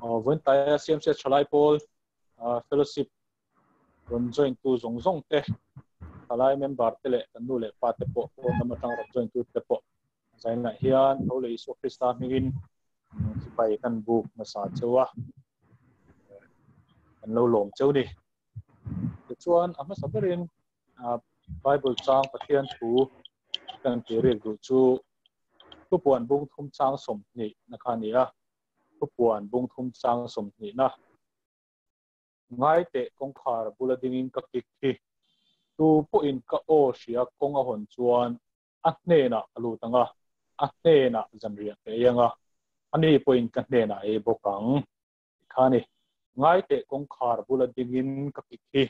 Vawiin taia CMC Thalai Pawl Fellowship rawn join tu zawng zawng te, thalai member te leh kan nu leh pa te pawh pawn lam atang rawn join tu te pawh zainah hian tho leh Isua Krista hmingin sipai kan buk hmasa cheu a, kan lo lawm cheu ni. Tichuan a hmasa berin Bible chang Pathian thu kan ti rik duh chu thupuan bung thum chang 20 na kha a ni a. Thupuan bung thum chang 20 na ngai teh kawngkhar bula dingin ka kik hi tu pawhin ka aw hria kawng a hawn chuan a hnenah ka lut ang a, a hnenah zanriah ka ei ang a, ani pawhin ka hnenah a ei bawk ang tih kha a ni. Ngai teh kawngkhar bula dingin ka kik hi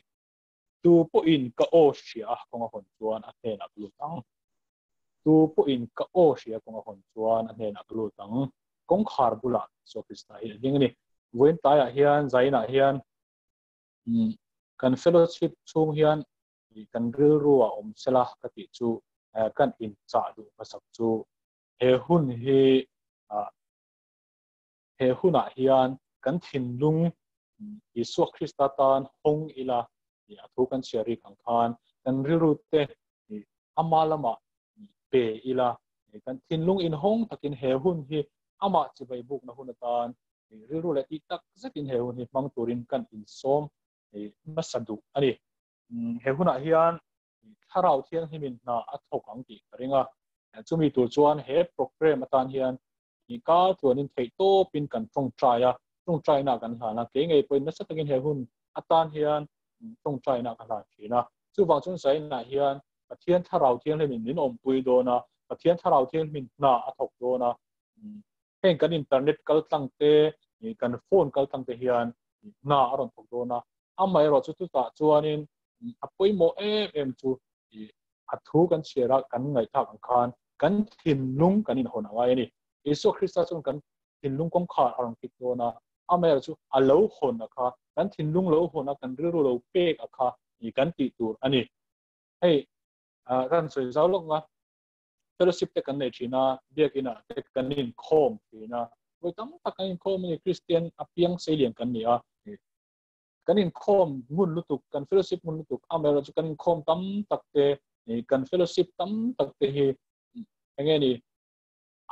tu pawhin ka aw hria a kawng a hawn chuan a hnenah ka lut ang. Tu pawhin ka aw hria kawng a hawn chuan a hnenah ka lut ang. Kawngkhar bulah Isua Krista hi a ding a ni. Vawiin tlaiah hian, zainah hian kan fellowship chhung hian kan rilru a awm sela ka tih chu kan inchah duh hmasak chu he hun hi he hunah hian kan thinlung Isua Krista tan hawng ila a thu kan chhiar rik ang khan kan rilru te ama lamah pe ila kan thinlung inhawng takin he hun hi amah chibai bukna hun atan rilru leh tih tak zetin he hun hi hmang turin kan insawm hmasa duh a ni. He hunah hian thlarau thianghlimin hna a thawk ang tih ka ring a, chumi tur chuan he program atan hian ka chuanin theih tawpin kan tawngtai a, tawngtaina kan hlan a, kei ngei pawhin nasa takin he hun atan hian tawngtaina ka hlan thin a. Chuvang chuan zainah hian Pathian thlarau thianghlimin min awmpui dawn a, Pathian thlarau thianghlimin hna a thawk dawn a. Heng kan internet kal tlang te, kan phone kal tlang te hian hna a rawn thawk dawn a. Amaherawh chu chutah chuanin a pawimawh em em chu a thu kan chhiar a, kan ngaihthlak ang khan kan thinlung kan inhawn a ngai a ni. Isua Krista chuan kan thinlung kawngkhar a rawn kik dawn a, amaherawh chu a lo hawn a kha, kan thinlung lo hawn a, kan rilru lo pek a kha kan tih tur a ni. Hei, kan sawi zau lawk nga, fellowship te kan nei thin a, biakinah te kan inkhawm thin a, vawi tam tak kan inkhawm a ni, Kristian apiang seilian kan ni a, kan inkhawm ngun lutuk, kan fellowship ngun lutuk, amaherawh chu kan inkhawm tam tak te, kan fellowship tam tak te hi enge ni,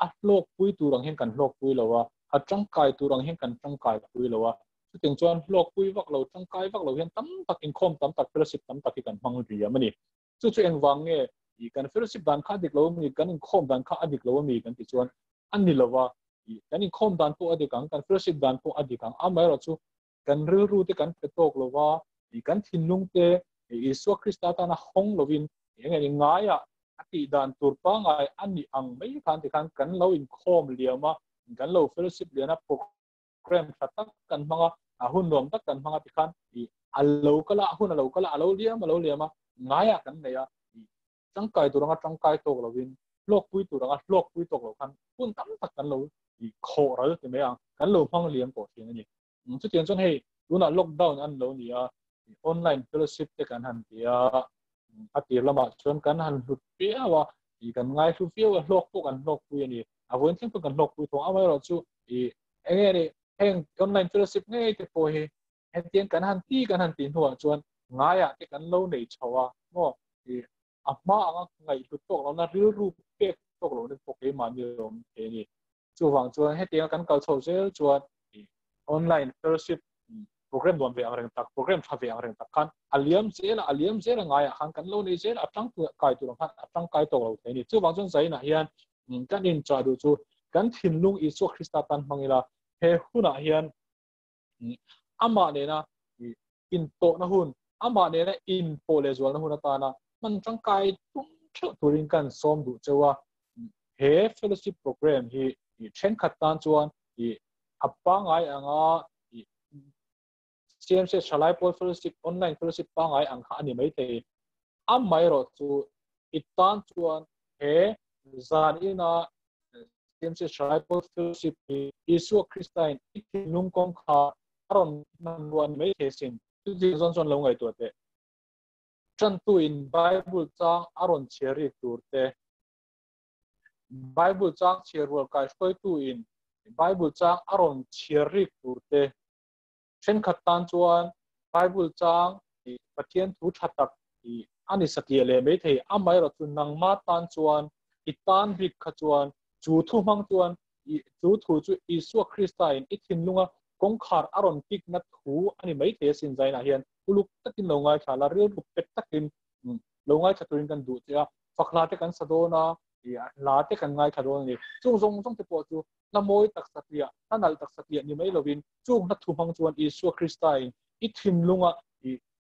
a hlawkpui tur ang hian kan hlawkpui lo a, a tangkai tur ang hian kan tangkai pui lo a, chutiang chuan hlawkpui vak lo, tangkai vak lo hian tam tak inkhawm tam tak, fellowship tam tak hi kan hmang riam a ni. Chu chu engvang nge kan fellowship dan kha a dik lo a mi, kan inkhawm dan kha a dik lo a mi kan tih chuan a ni lo a, kan inkhawm dan pawh a dik ang, kan fellowship dan pawh a dik ang, amaherawh chu kan rilru te kan pe tawk lo va, kan thinlung te Isua Krista tana hawng lovin eng eng ngaiah a tih dan tur pangai a nih ang mai khan tikhan kan lo inkhawm liam a, kan lo fellowship lian a, program tha tak kan hmang a, a hun nuam tak kan hmang a tikhan a lo kal a, a hun a lo kal a, a lo liam a lo liam a, ngaiah kan nei a, tangkai tur anga tangkai tawk lovin hlawkpui tur anga hlawkpui tawk lo khan hun tam tak kan lo khawh ral ti mai ang, kan lo hmang liam tawh thin a ni. Chutiang chuan hei tunah lockdown an lo ni a, online fellowship te kan han ti a, a tir lamah chuan kan han hlut viau a, kan ngaihlu viau a, hlawk pawh kan hlawkpui a ni. A vawiin thleng pawh kan hlawkpui thawng amaherawh chu eng nge ni heng online fellowship ngei te pawh hi hetiang kan han ti kan han tih hnuah chuan ngaiah te kan lo nei chho a maw, a hma anga ngaihhlut tawk lohna rilru pek tawk lohna pawh keimahni a awm thei a ni. Chuvang chuan hetianga kan kal chho zel chuan online fellowship program nuam ve ang reng tak, program tha ve ang reng tak khan a liam zel a, a liam zel a ngaiah khan kan lo nei zel a, a tangkai tur ang khan a tangkai tawk lo thei a ni. Chuvang chuan zainah hian kan inchah duh chu kan thinlung Isua Krista tan hmang ila, he hunah hian amah nena intawhna hun, amah nena inpawh leh zualna hun atana hman tangkai tum theuh turin kan sawm duh cheu a. He fellowship program hi thenkhat tan chuan a pangai anga CMC Thalai Pawl Fellowship, online fellowship pangai ang kha a ni maithei. Amaherawh chu i tan chuan he zan ina CMC Thalai Pawl Fellowship hi Isua Kristain i thinlung kawng kha a rawn hman ruah a ni maithei sin. Chutiang zawn chuan lo ngaihtuah teh. Tantuin Bible chang a rawn chhiar rik tur te, Bible chang chhiar rual kaihruaituin Bible chang a rawn chhiar rik tur te thenkhat tan chuan Bible chang Pathian thu tha tak a ni satliah leh mai thei. Amaherawh chu nangma tan chuan i tan bik kha chuan chu thu hmang chuan chu thu chu Isua Krista in i thinlunga kawngkhar a rawn kik na thu a ni mai thei asin. Zainah hian uluk takin lo ngaithla la, rilru pet takin lo ngaithla turin kan duh che a. Fakhla te kan sa dawn a, hla te kan ngaithla dawn a ni. Chung zawng zawng te pawh chu hla mawi tak satliah, hla nalh tak satliah ni mai lovin chung hla thu hmang chuan Isua Krista in i thinlunga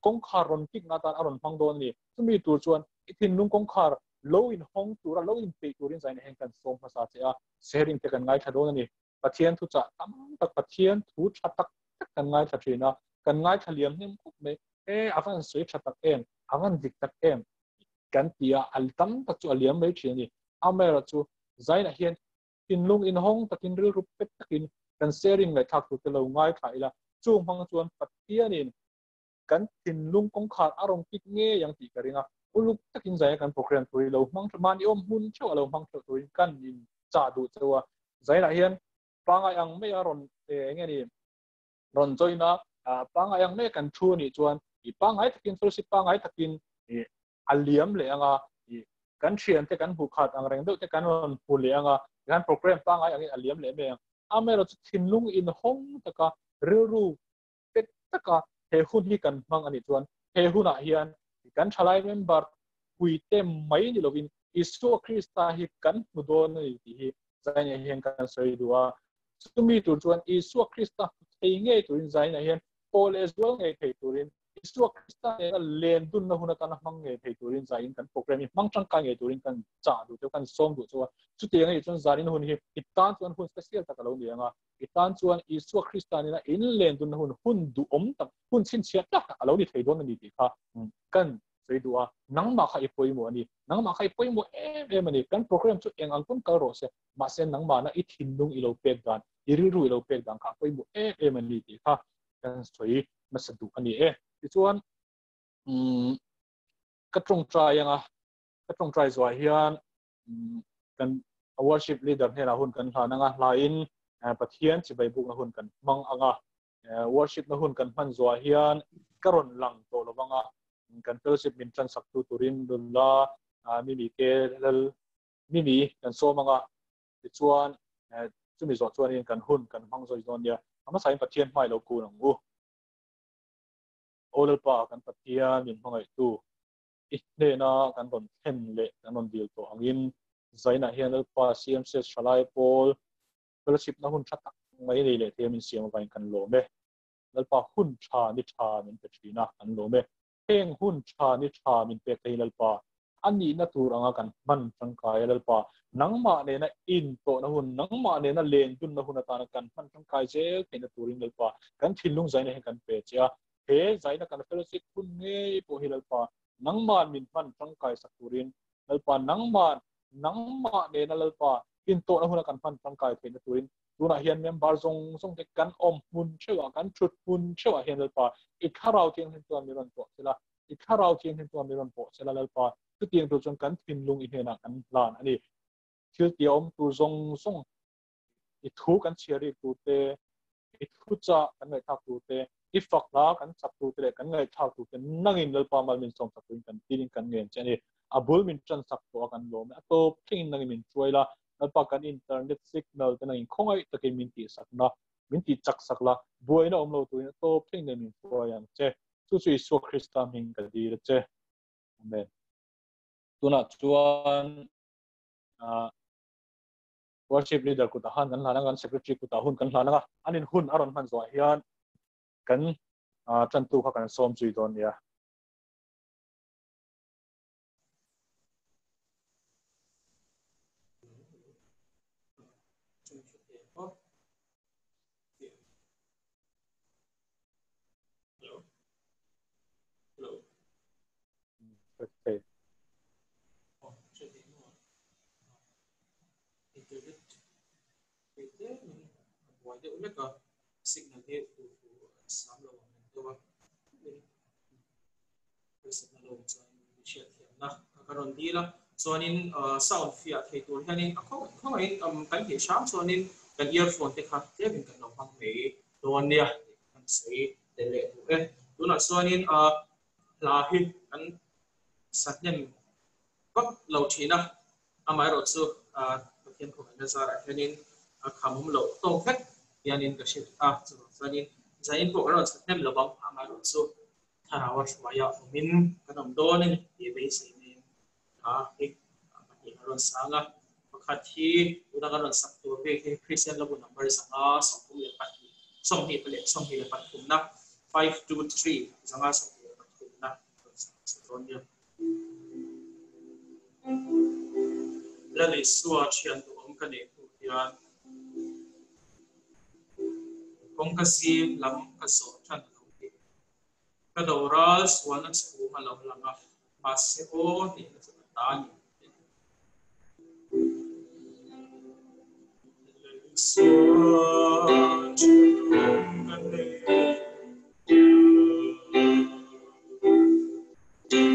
kawngkhar rawn kik na atan a rawn hmang dawn a ni. Chumi tur chuan i thinlung kawngkhar lo in hawng tura lo in peih turin zaina hian kan sawm hmasa che a, sharing te kan ngaithla dawn a ni. Pathian thu chah tam tak, Pathian thu tha tak tak kan ngaithla thin a, kan ngaithla liam hnem khawp mai. E, a van sawi tha tak em, a van dik tak em kan ti a, a tam tak chu a liam mai thin a ni. Amaherawh chu zaina hian thinlung inhawng takin rilru pet takin kan sharing ngaihthlak tur te lo ngaithla ila, chung hmang chuan Pathianin kan thinlung kawngkhar a rawn kik ngei ang tih ka ring a. Uluk takin zaina kan program tur hi lo hmang tha, mahni awm hmun theuh a lo hmang theuh turin kan in chah duh cheu a. Zainah hian pangai ang mai a rawn eng nge ni rawn join a, pangai ang mai kan thu a nih chuan i pangai takin fellowship pangai takin i a liam leh anga, i kan thian te kan hmuh khat ang reng deuh te kan rawn hmu leh anga, kan program pangai angin a liam leh mai ang. Amaherawh chu thinlung inhawng taka rilru pet taka he hun hi kan hmang a nih chuan he hunah hian kan thalai member puite mai ni lovin Isua Krista hi kan hmu dawn a ni tih hi Zaina hian kan sawi duh a. Chumi tur chuan Isua Krista hmu thei ngei turin Zaina hian aw leh zual ngei thei turin Isua Krista nena len dunna hun atana hmang ngei thei turin Zain kan program hi hmang tangkai ngei turin kan chah duh cheu, kan sawm duh cheu a. Chutiang a nih chuan Zanin hun hi i tan chuan hun special tak a lo ni ang a. I tan chuan Isua Krista nena in len dunna hun, hun duhawm tak, hun chhinchhiah tak tak a lo ni thei dawn a ni tih kha kan sawi duh a. Nangmah kha i pawimawh a ni. Nangmah kha i pawimawh em em a ni. Kan program chu eng ang pawn kal rawh se, mahse nangmahna i thinlung i lo pek dan, i rilru i lo pek dan kha a pawimawh em em a ni tih kha kan sawi nasa duh a ni e. Tichuan, ka tawngtai anga, ka tawngtai zuah hian kan worship leader hnenah hun kan hlan anga, hlain Pathian chibai bukna hun kan hmang anga, worship na hun kan hman zuah hian ka rawn lang tawh lo anga, kan fellowship min tan sak tu turin nula mimi ke lal mimi kan sawm anga, tichuan chumi zawh chuanin kan hun kan hmang zawi dawn nia. Hmasain Pathian hmai lo kun ang u. Aw Lalpa kan Pathian min hmangaihtu, i hnena kan rawn thlen leh kan rawn dil tawh angin Zainah hian Lalpa CMCS Thalai Pawl fellowship na hun tha tak mai nei leh thei a min siam avangin kan lawm e. Lalpa hun tha ni tha min pe thin a, kan lawm e. Heng hun tha ni tha min pek te hi Lalpa a nihna tur anga kan hman tangkai a Lalpa nangmah nena intawhna hun, nangmah nena lendunna hun atana kan hman tangkai zel theihna turin Lalpa kan thinlung Zainah hian kan pe che a. He zaina kan fellowship hun ngei pawh hi Lalpa nangmah min hman tangkai sak turin Lalpa nangmah nangmah nena Lalpa intawhna huna kan hman tangkai theihna turin tunah hian member zawng zawng te kan awm hmun theuhah kan thut hmun theuhah hian Lalpa i thlarau thianghlim chuan min rawn pawh sela, i thlarau thianghlim chuan min rawn pawh sela Lalpa chutiang tur chuan kan thinlung i hnenah kan hlan a ni. Thil tia awm tur zawng zawng i thu kan chhiar rik tur te, i thu chah kan ngaihthlak tur te, i fak hla kan chak tur te leh kan ngaihthlak tur te nangin Lalpa mal min sawm sak turin kan tilin kan ngen che a ni. A bul min tan sak tawh a kan lawm e. A tawp thlengin nangin min hruai la, Lalpa kan internet signal te nangin khawngaih takin min tihsakna, min tih chak sak la, buaina awm lo turin a tawp thlengin nangin min hruai ang che. Chu chu Isua Krista hming ka dil a che. Amen. Tunah chuan worship leader kutah khan kan hlan anga, kan secretary kutah hun kan hlan anga, anin hun a rawn hman zawh hian kan tantu kha kan sawm zui dawn nia. Okay. Internet te min buai deuh lek a, signal hi sam lo ang reng deuh a, harsatna lo awm chuan min hriat thiamna ka rawn dil a, chuanin sound fiah thei tur hianin a khawngaihin kan theih hram chuanin Kan earphone te kha tlemin kan lo hmang mai dawn nia tih kan sawi tel leh duh e. Tunah chuanin a hla hi kan sahnem vak lo thin a, amaherawh chu Pathian khawngaihtna zarah hianin a khamawm loh tawk vek hianin ka hre a, chuvang chuanin zain pawh kan rawn sahnem lo ang, amaherawh chu thlarau a hruaia awmin kan awm dawn a ni tih beisei nen hla hi pahnih a rawn sang a, pakhat hi tuna kan rawn sak tur bik hi Kristian Labu number 532, 23na, 523, 123na rawn sak hmasa dawn nia. Lal Isua thian duhawm ka neih hnu hian kawngka zim lam ka zawh tan a lo ti. Ka doral sualna chhum a lo lang a, mahse aw hnehna chu ka ta a ni. Lal Isua thian duhawm ka neih hnu hian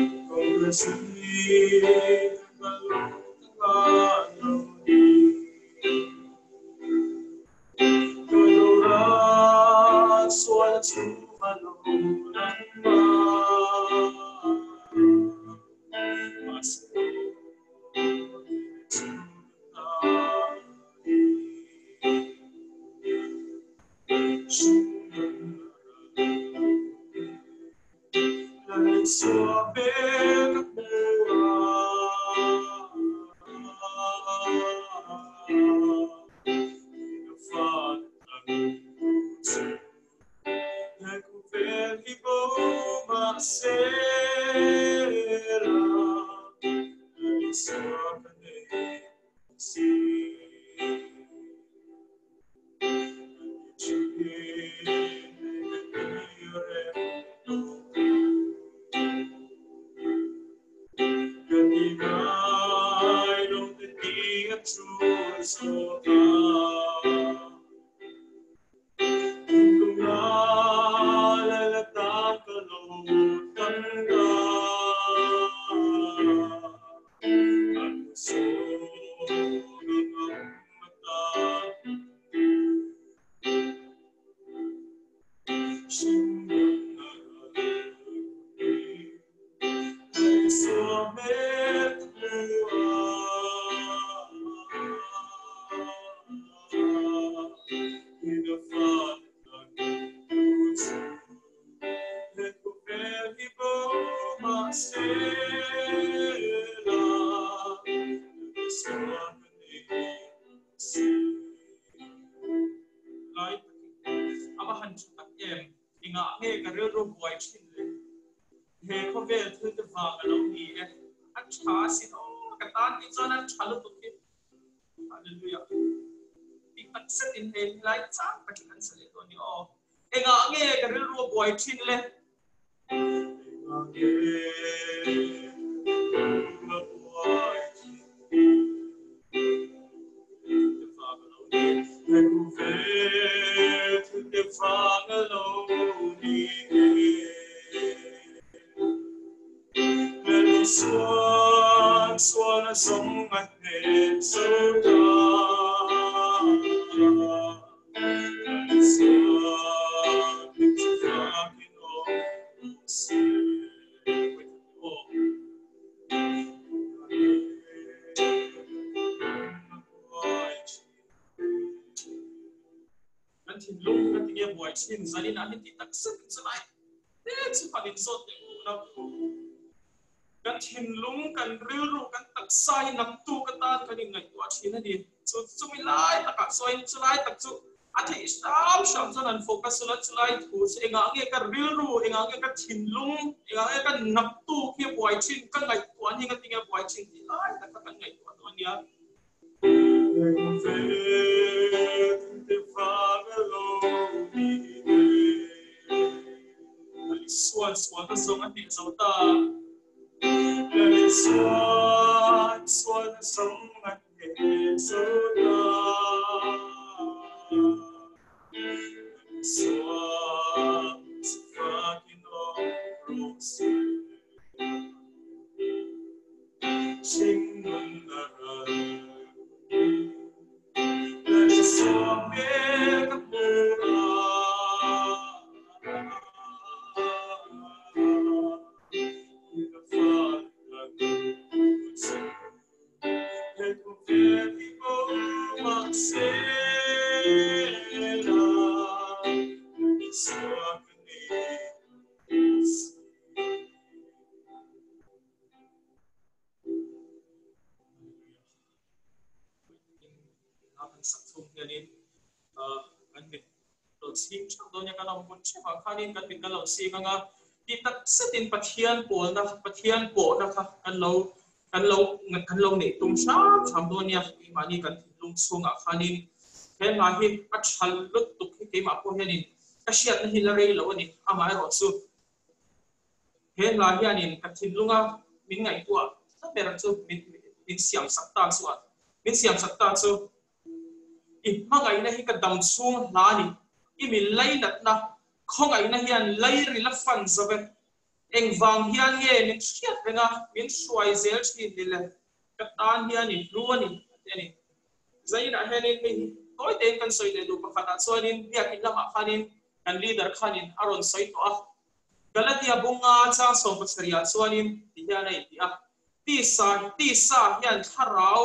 kawngka zim lam ka zawh tan a lo ti. Hmel ka hmu a. Ka fa ka duh che. He khawvel hi bo mahse la, Isua ka nei si. Kan sak chhung hianin kan mit lo chhing theuh dawn nia, kan awm hmun theuh ah khanin kan mit kan lo chhing ang a, tih tak zetin Pathian pawlna, Pathian pawhna kha kan lo kan lo kan lo neih tum hram hram dawn nia, keimahni kan thinlung chhungah khanin he hna hi a tha lutuk hi keimah pawh hianin ka hriatna hi la rei lo a ni, amaherawhchu He hla hianin ka thinlunga min ngaihtuah hla ber chu min siam sak ta chuan min siam sak ta chu i hmangaihna hi ka dam chhung hla a ni. I min lainatna khawngaihna hian lairil a fan zo e. Engvang hian nge min hriat reng a, min hruai zel thin ni le? Ka tan hian i hlu a ni, a ti a ni. Zainah hianin hei hi tawi tein kan sawi leh duh pakhatah chuanin biakin lamah khanin kan leader khanin a rawn sawi tawh a. Galatia bunga chang 70 ah chuanin ti hian a inti a, Tisa, tisa hian thlarau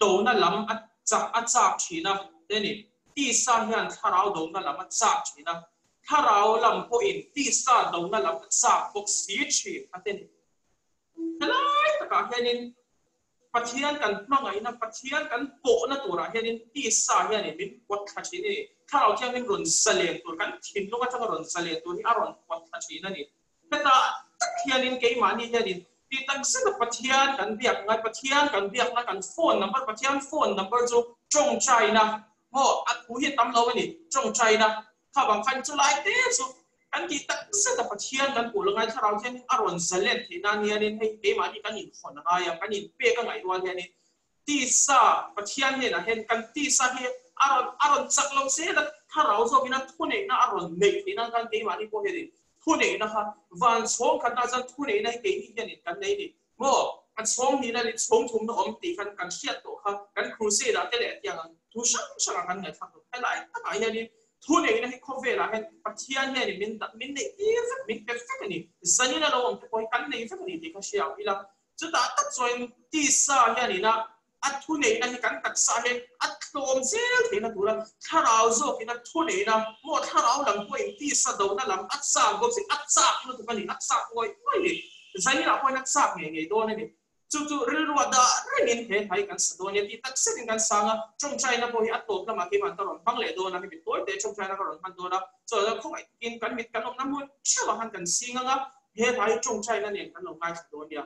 dona lam a chak a chak thin a, te a ni. Tisa hian thlarau dona lam a chak thin a, thlarau lam pawhin tisa dona lam a chak bawk si thin a te ni. Helai takah hianin Pathian kan hmangaihna, Pathian kan pawhna turah hianin tisa hianin min pawt thla thin a ni. Thlarau Thianghlim rawn zalen tur, kan thinlung atanga rawn zalen tur hi a rawn pawt thla thin a ni. Hetah tak hianin keimahni hianin tih tak zeta Pathian kan biak ngai, Pathian kan biakna kan phone number, Pathian phone number chu tawngtaina maw, a thu hi a tam lo a ni, tawngtaina kha vang khan chulai te chu Kan tih tak zet a Pathian kan puh langai thlarau hianin a rawn zalen theih nan hianin hei keimahni kan inhawn a ngai a, kan inpek a ngaih rual hianin tisa Pathian hnenah hian kan tisa hi a rawn a rawn chak lo zel a, thlarau zawkin a thuneihna a rawn neih theih nan khan keimahni pawh hianin thuneihna kha van chhawng khatna chuan thuneihna hi keini hianin kan nei ni maw? A chhawng hnihna leh chhawng thumna awm tih khan kan hriat tawh kha kan crusade ah te leh tiang ang thu hrang hrang ah kan ngaihthlak tawh. Helai takah hianin Thuneihna hi khawvelah hian Pathian hianin min dah, min neih tir vek, min pe vek a ni. Zanin a lo awm te pawh hi kan nei vek a ni tih kha hria ang ila. Chutah tak chuan tisa hianin a a thuneihna hi kan taksa hian a tlawm zel theihna tura thlarau zawkin a thuneihna maw thlarau lam pawhin tisa dona lam a chak bawk si, a chak lutuk a ni, a chak ngawih ngawih a ni. Zaninah pawhin a chak ngei ngei dawn a ni. Chu chu rilrua dah rengin he hla hi kan sa dawn nia tih tak zetin kan sang a, tawngtaina pawh hi a tawp lamah keimah ka rawn hmang leh dawn a, hemi tawi te tawngtaina ka rawn hman dawn a, chuan khawngaih takin kan mit kan awmna hmun theuhah khan kan sing ang a, he hla hi tawngtaina nen kan lo ngaithla dawn nia.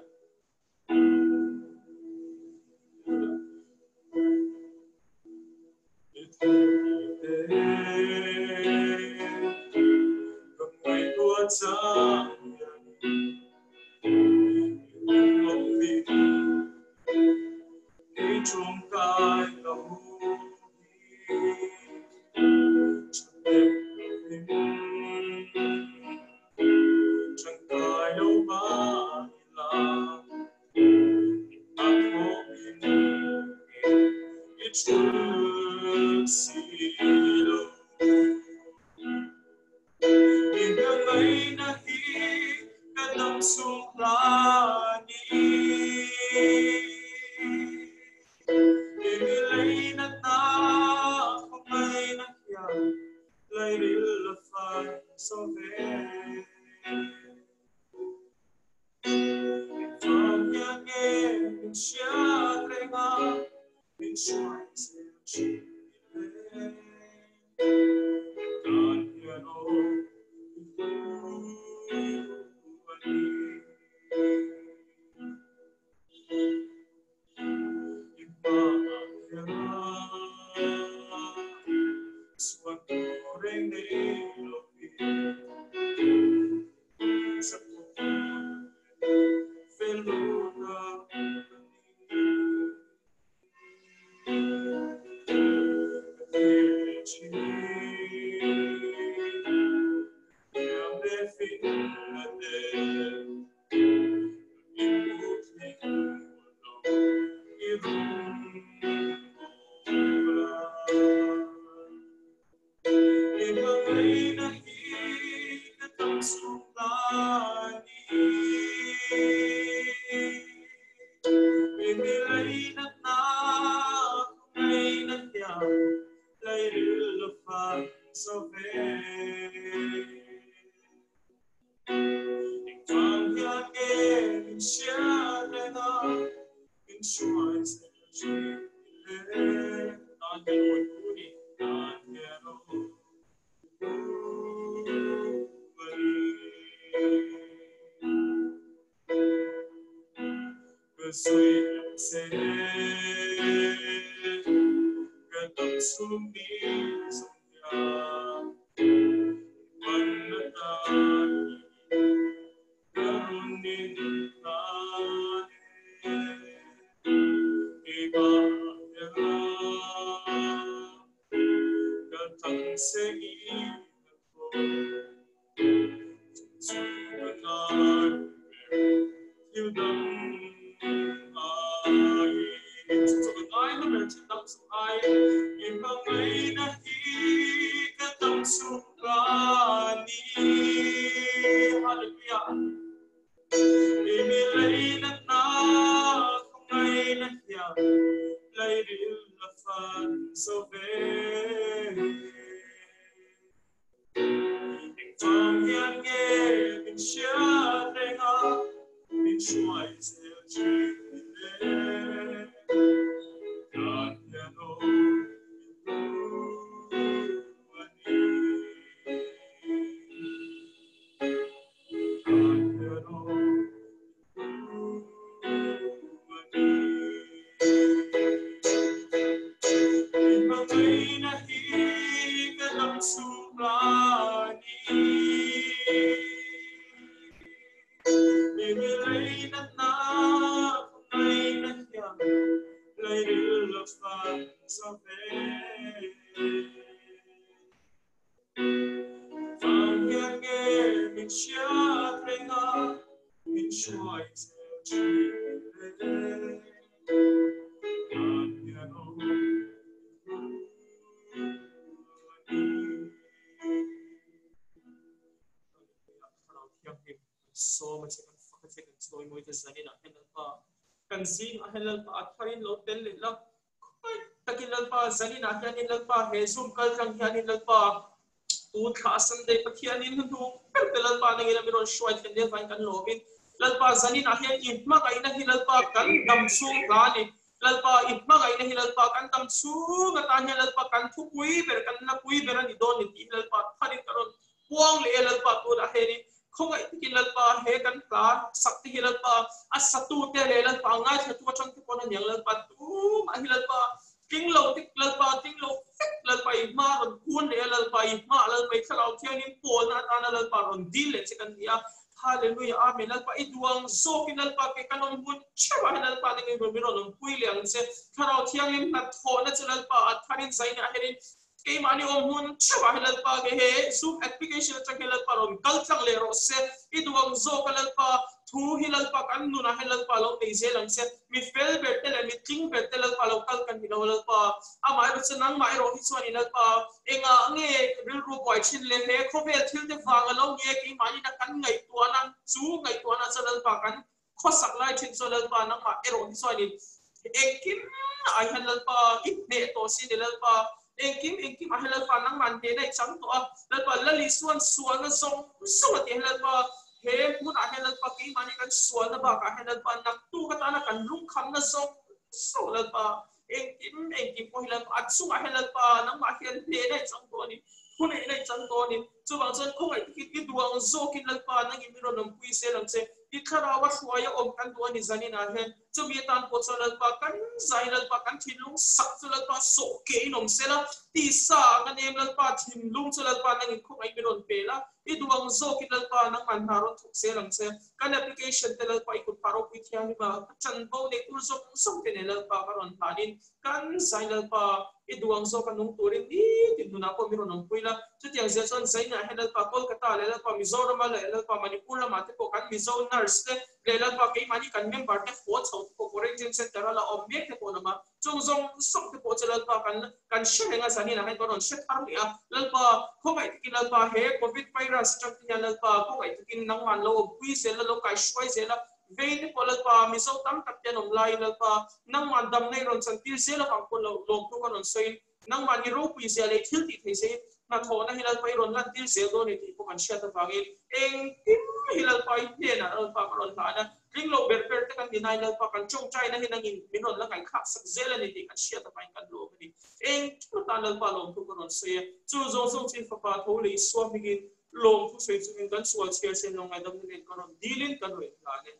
I duh ang zawka nung turin nitin nunah pawh min rawn awmpui la. Chutiang zel chuan Zainah hian Lalpa Kolkata leh Lalpa Mizorama leh Lalpa Manipur lamah te pawh kan Mizo nurse te leh Lalpa keimahni kan member te haw chho te pawh quarantine centre a la awm mek te pawh an awm a. Chung zawng zawng te pawh chu Lalpa kan kan hre reng a, zaninah hian kan rawn hre thar leh a. Lalpa, khawngaih takin Lalpa he Covid virus atang te hian Lalpa khawngaih takin nangmah lo awmpui zel a, lo kaihruai zel a, vei te pawh Lalpa Mizo tam tak te an awm laiin Lalpa nangmah damna i rawn chantir zel avang pawh lo lawmtu kan rawn sawiin nangmah ni ropui zia leh thil tih thei zeiin hnathawhna hi Lalpa i rawn lantir zel dawn ni tih pawh kan hriat avangin engkim hi Lalpa i hnenah Lalpa ka rawn hlan a, tling lo ber ber te kan ni nain Lalpa kan tawngtaina hi nangin min rawn la ngaihthlak sak zel a ni tih kan hriat avangin kan lawm a ni. Engkim atan Lalpa lawmthu ka rawn sawi a, chu zawng zawng chu i Fapa tho leh Isua hmingin lawmthu sawi chungin kan sual chhiar sen lo ngaidamna nen ka rawn dilin kan rawn inhlan e.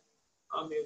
Amen.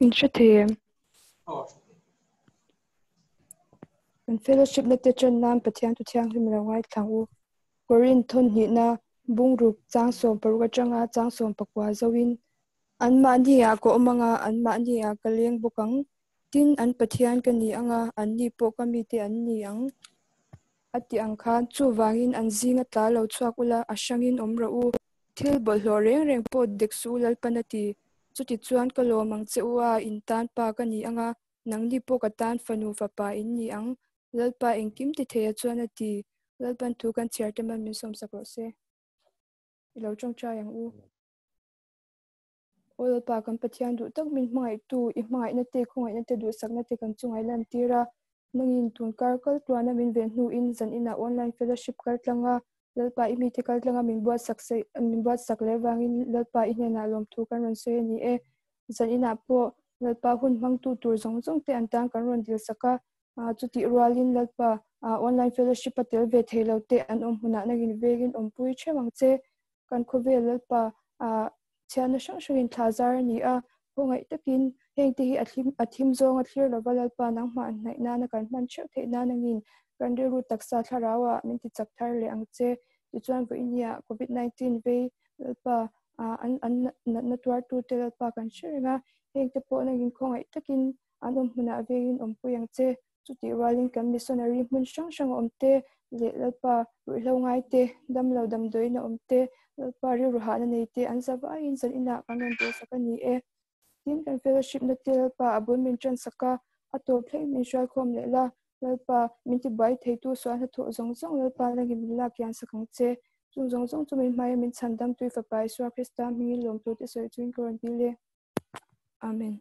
Min hre thei em? Kan fellowship na te ṭan nan Pathian thu thianghlim lo ngaithlang u. Korinth thawn hnihna bungruk chang sawm paruk aṭanga chang sawm pakua zoin anmahni ah ka awm anga anmahni ah ka leng bawk ang. Tin, an Pathian ka ni anga anni pawh ka mite an ni ang a tih ang khan chuvangin an zinga tla lo chhuak ula a hrangin awm rawh u. Thil bawlhhlawh reng reng pawh dek suh u Lalpan a ti. Chutichuan ka lawm ang che u a, in tan pa ka ni anga nangni pawh ka tan fanu fapa in ni ang Lalpa engkim ti theia chuan a ti. Lalpan thu kan chhiar te man min sawmsak rawh se. I lo tawngtai ang u. Aw Lalpa, kan Pathian duh tak min hmangaihtu, i hmangaihna te, khawngaihna te, duhsakna te kan chungai lantir a. Nangin tun kar kal tluana min ven hnuin zan inah online fellowship kal tlang a, Lalpa i mite kal tlanga min buatsak min buatsak leh vangin Lalpa i hnenah lawmthu kan rawn sawi a ni e. Zan inah pawh Lalpa hun hmangtu tur zawng zawng te an tan kan rawn dilsak a, chutih rualin Lalpa online fellowship a tel ve thei lo te an awm hmunah nangin vengin awmpui theuh ang che. Kan khawvel Lalpa chhiatna hrang hrangin thla zar a ni a, khawngaih takin hengte hi a thlim a thim zawng a thlir lova Lalpa nangmah an hnaih nana kan hman theuh theih nan angin kan rilru taksa thlarauah min ti chak thar leh ang che. Tichuan vawinia Covid 19 vei Lalpa an an natna tuartute Lalpa kan hre reng a, hengte pawh nangin khawngaih takin an awm hmunah vengin awmpui ang che. Chutih rualin kan missionary hmun hrang hrang a awm te leh Lalpa ruihhlo ngai te, damlo damdawiin a awm te, Lalpa rilru hahna nei te an za vaiin zan inah kan rawn duhsak a ni e. Tin, kan fellowship na te Lalpa a bul min tansak a, a tawp thleng min hruaikhawm leh la, Lalpa min tibuai theitu sual hnathawh zawng zawng Lalpa langin min lak kian sak ang che. Chung zawng zawng chu min hmaia min chhan damtui Fapa Isua Krista hmingin lawmtute sawi chuin ka rawn dil e. Amen.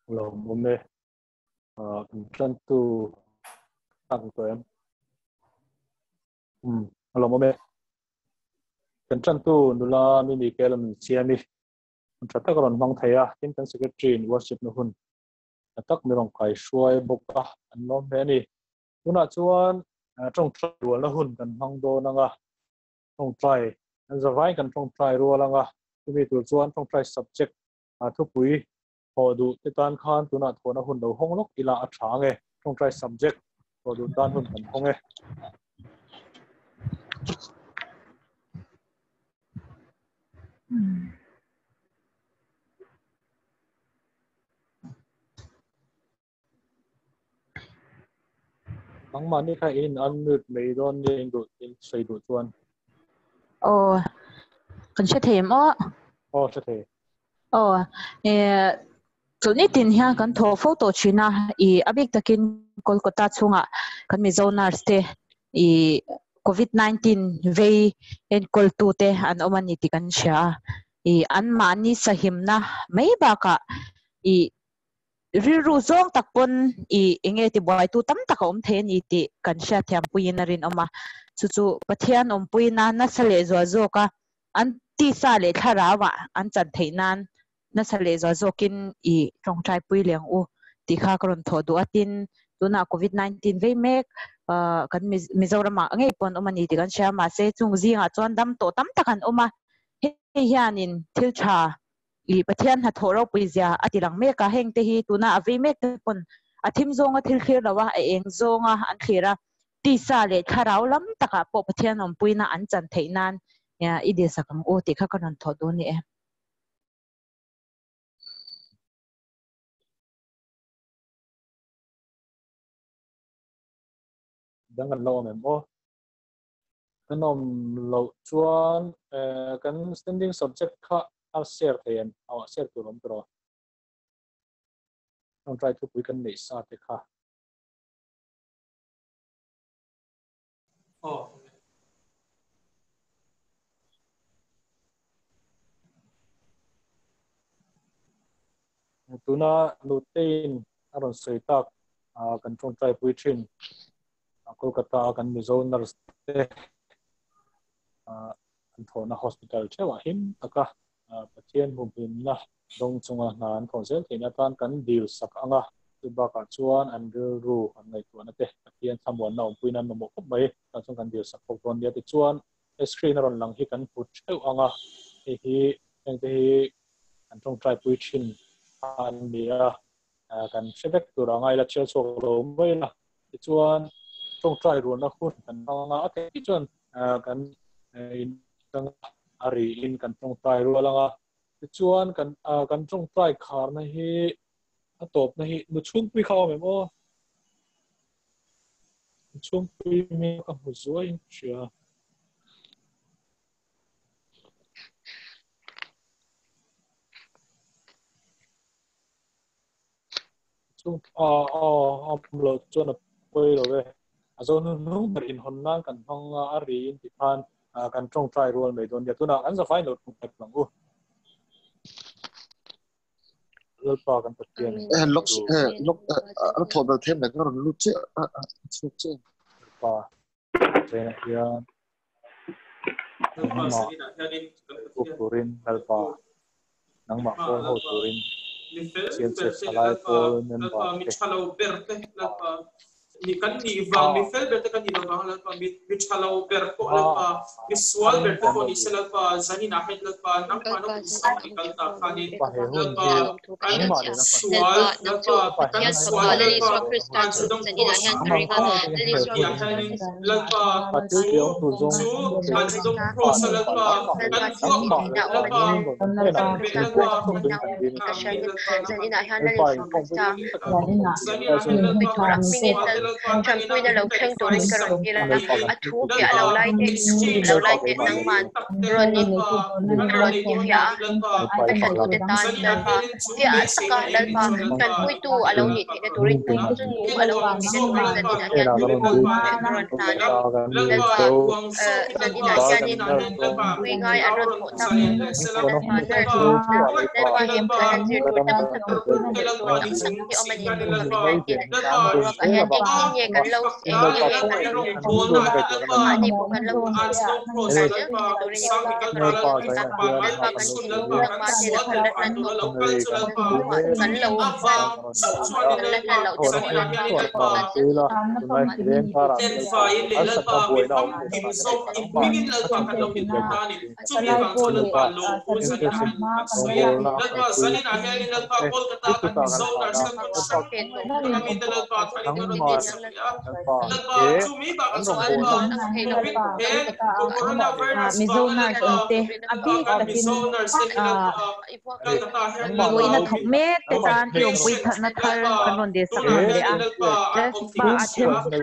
Lawm awm e. Kan tlantu tak tawh em? Lawm awm e. Kan tlantu nula Mimi Kela min siam i. Hun tha tak a rawn hmang thei a, tin kan secretary in worship na hun tha tak min rawn kai hruai bawk a, an lawm hle a ni. Tunah chuan tawngtai rualna hun kan hmang dawn ang a, tawngtai an zavaiin kan tawngtai rual ang a, chumi tur chuan tawngtai subject thupui thawh duh te tan khan tunah thawhna hun lo hawng lawk ila a tha ang e, tawngtai subject thawh duh tan hun kan hawng e. Nangmahni kha in unmute mai dawn nge in duh in sawi duh chuan. Aw, kan hre thei em aw? Aw, hre thei. Aw, eh, chawlhni tin hian kan thaw fo tawh thin a, i a bik takin Kolkata chhungah kan Mizo nurse te i COVID-19 vei enkawltu te an awm a ni tih kan hria a, i anmahni sahimna mai bakah i Rilru zawng tak pawn i enge tibuai tu tam tak a awm thei a ni tih kan hriatthiam puiin a rinawm a. Chu chu Pathian awmpuina nasa leh zual zawka an tisa leh thlarauah an chan theih nan nasa leh zual zawkin i tawngtai pui leng u tih kha ka rawn thawh duh a. Tin, tunah Covid 19 vei mek kan Mizoramah ngei pawh an awm a ni tih kan hria a, mahse chung zingah chuan dam tawh tam tak an awm a. Hei hianin thil tha I Pathian hnathawh ropui zia a ti lang mek a, heng te hi tuna a vei mek te pawn a thim zawnga thil thlir lo a, a eng zawnga an thlir a, tisa leh thlarau lam takah pawh Pathian awmpuina an chan theih nan i dilsak ang u tih kha ka rawn thawh duh a ni e. Dang kan lo awm em aw? Kan awm loh chuan kan standing subject kha a share thei em? Aw share tur awm tawh. Tawngtai thupui kan neih sa te kha. Aw. Tuna Nutein a rawn sawi tak kan tawngtai pui thin. Kolkata a kan Mizo nurse te an thawhna hospital theuhah him taka Pathian humhimna dawng chunga hna an thawh zel theihna atan kan dil sak ang a, chu bakah chuan an rilru an ngaihtuahna te Pathian thlamuanna awmpuiin an mamawh khawp mai tah chuan kan dil sak bawk dawn nia. Tichuan he screen a rawn lang hi kan hmu theuh ang a, hei hi hengte hi kan tawngtai pui thin an ni a. Kan hre vek tur a ngai la chhiar chhuak lo mai la. Tichuan tawngtai rualna hun kan hmang a, a theih chuan kan in tanga a riin kan tawngtai rual ang a. Tichuan kan kan tawngtai kharna hi a tawpna hi nu chhungpui kha awm em aw? Nu chhungpui mi ka hmu zuai in ka hria. Chung a awm lo chuan a pawi lo e. A zo hnu hnung ber inhawn nan kan hmang a, a ri in ti khan kan tawngtai rual mai dawn nia. Tunah kan zafai lo tawngtai ang u. Lalpa kan Pathian. Eh lok eh lok a thaw bel them le ka rawn lut che a chhuak che. Lalpa zena hian nangmah kuk turin Lalpa nangmah pawl ho turin Siamchhe thalai pawl member te Mi kan nih vang, mi fel ber te kan nih lo vang Lalpa, mi mi tha lo ber pawh Lalpa, mi sual ber te pawh ni se Lalpa, zanin ah hian Lalpa, nangmah na kum sang i kal ta khanin Lalpa, kan sual Lalpa, kan sual Lalpa, an chu dang cross ah hianin Lalpa, chu chu an chu dang cross a Lalpa, kan vuak Lalpa, kan beh Lalpa, Ṭanpuina lo thleng turin ka rawn dil a, a thu fiah lo lai te, i thu dik lo lai te nangman rawn in rawn ti fiah a, a thlatute tan Lalpa fiah taka Lalpa ṭanpuitu a lo nih theihna turin chu nung a lo nih theihna turin zaninah hian ka rawn hlan a, Lalpa zaninah hianin pui ngai an rawn thawh tak Lalpa nurse Lalpa he hmunah hian zir tur tam tak zir tur tam tak hi awm a ni COVID-19 boruakah hian engtin nge kan lo engtin nge kan lo zir chhuah a mahni pawh kan lo inchhuah zel theihna turin i puite ka rawn dil bawk a Lalpa kan thinlung nangma hnenah kan la hlan tawh kan lo kan la hlan loh te pawh Lalpa kan zel Mizo nurse awm te a bik takin vawiin a thawk mek te tan i awmpui thatna thar kan rawn dil sak nawn leh a. Lalpa a then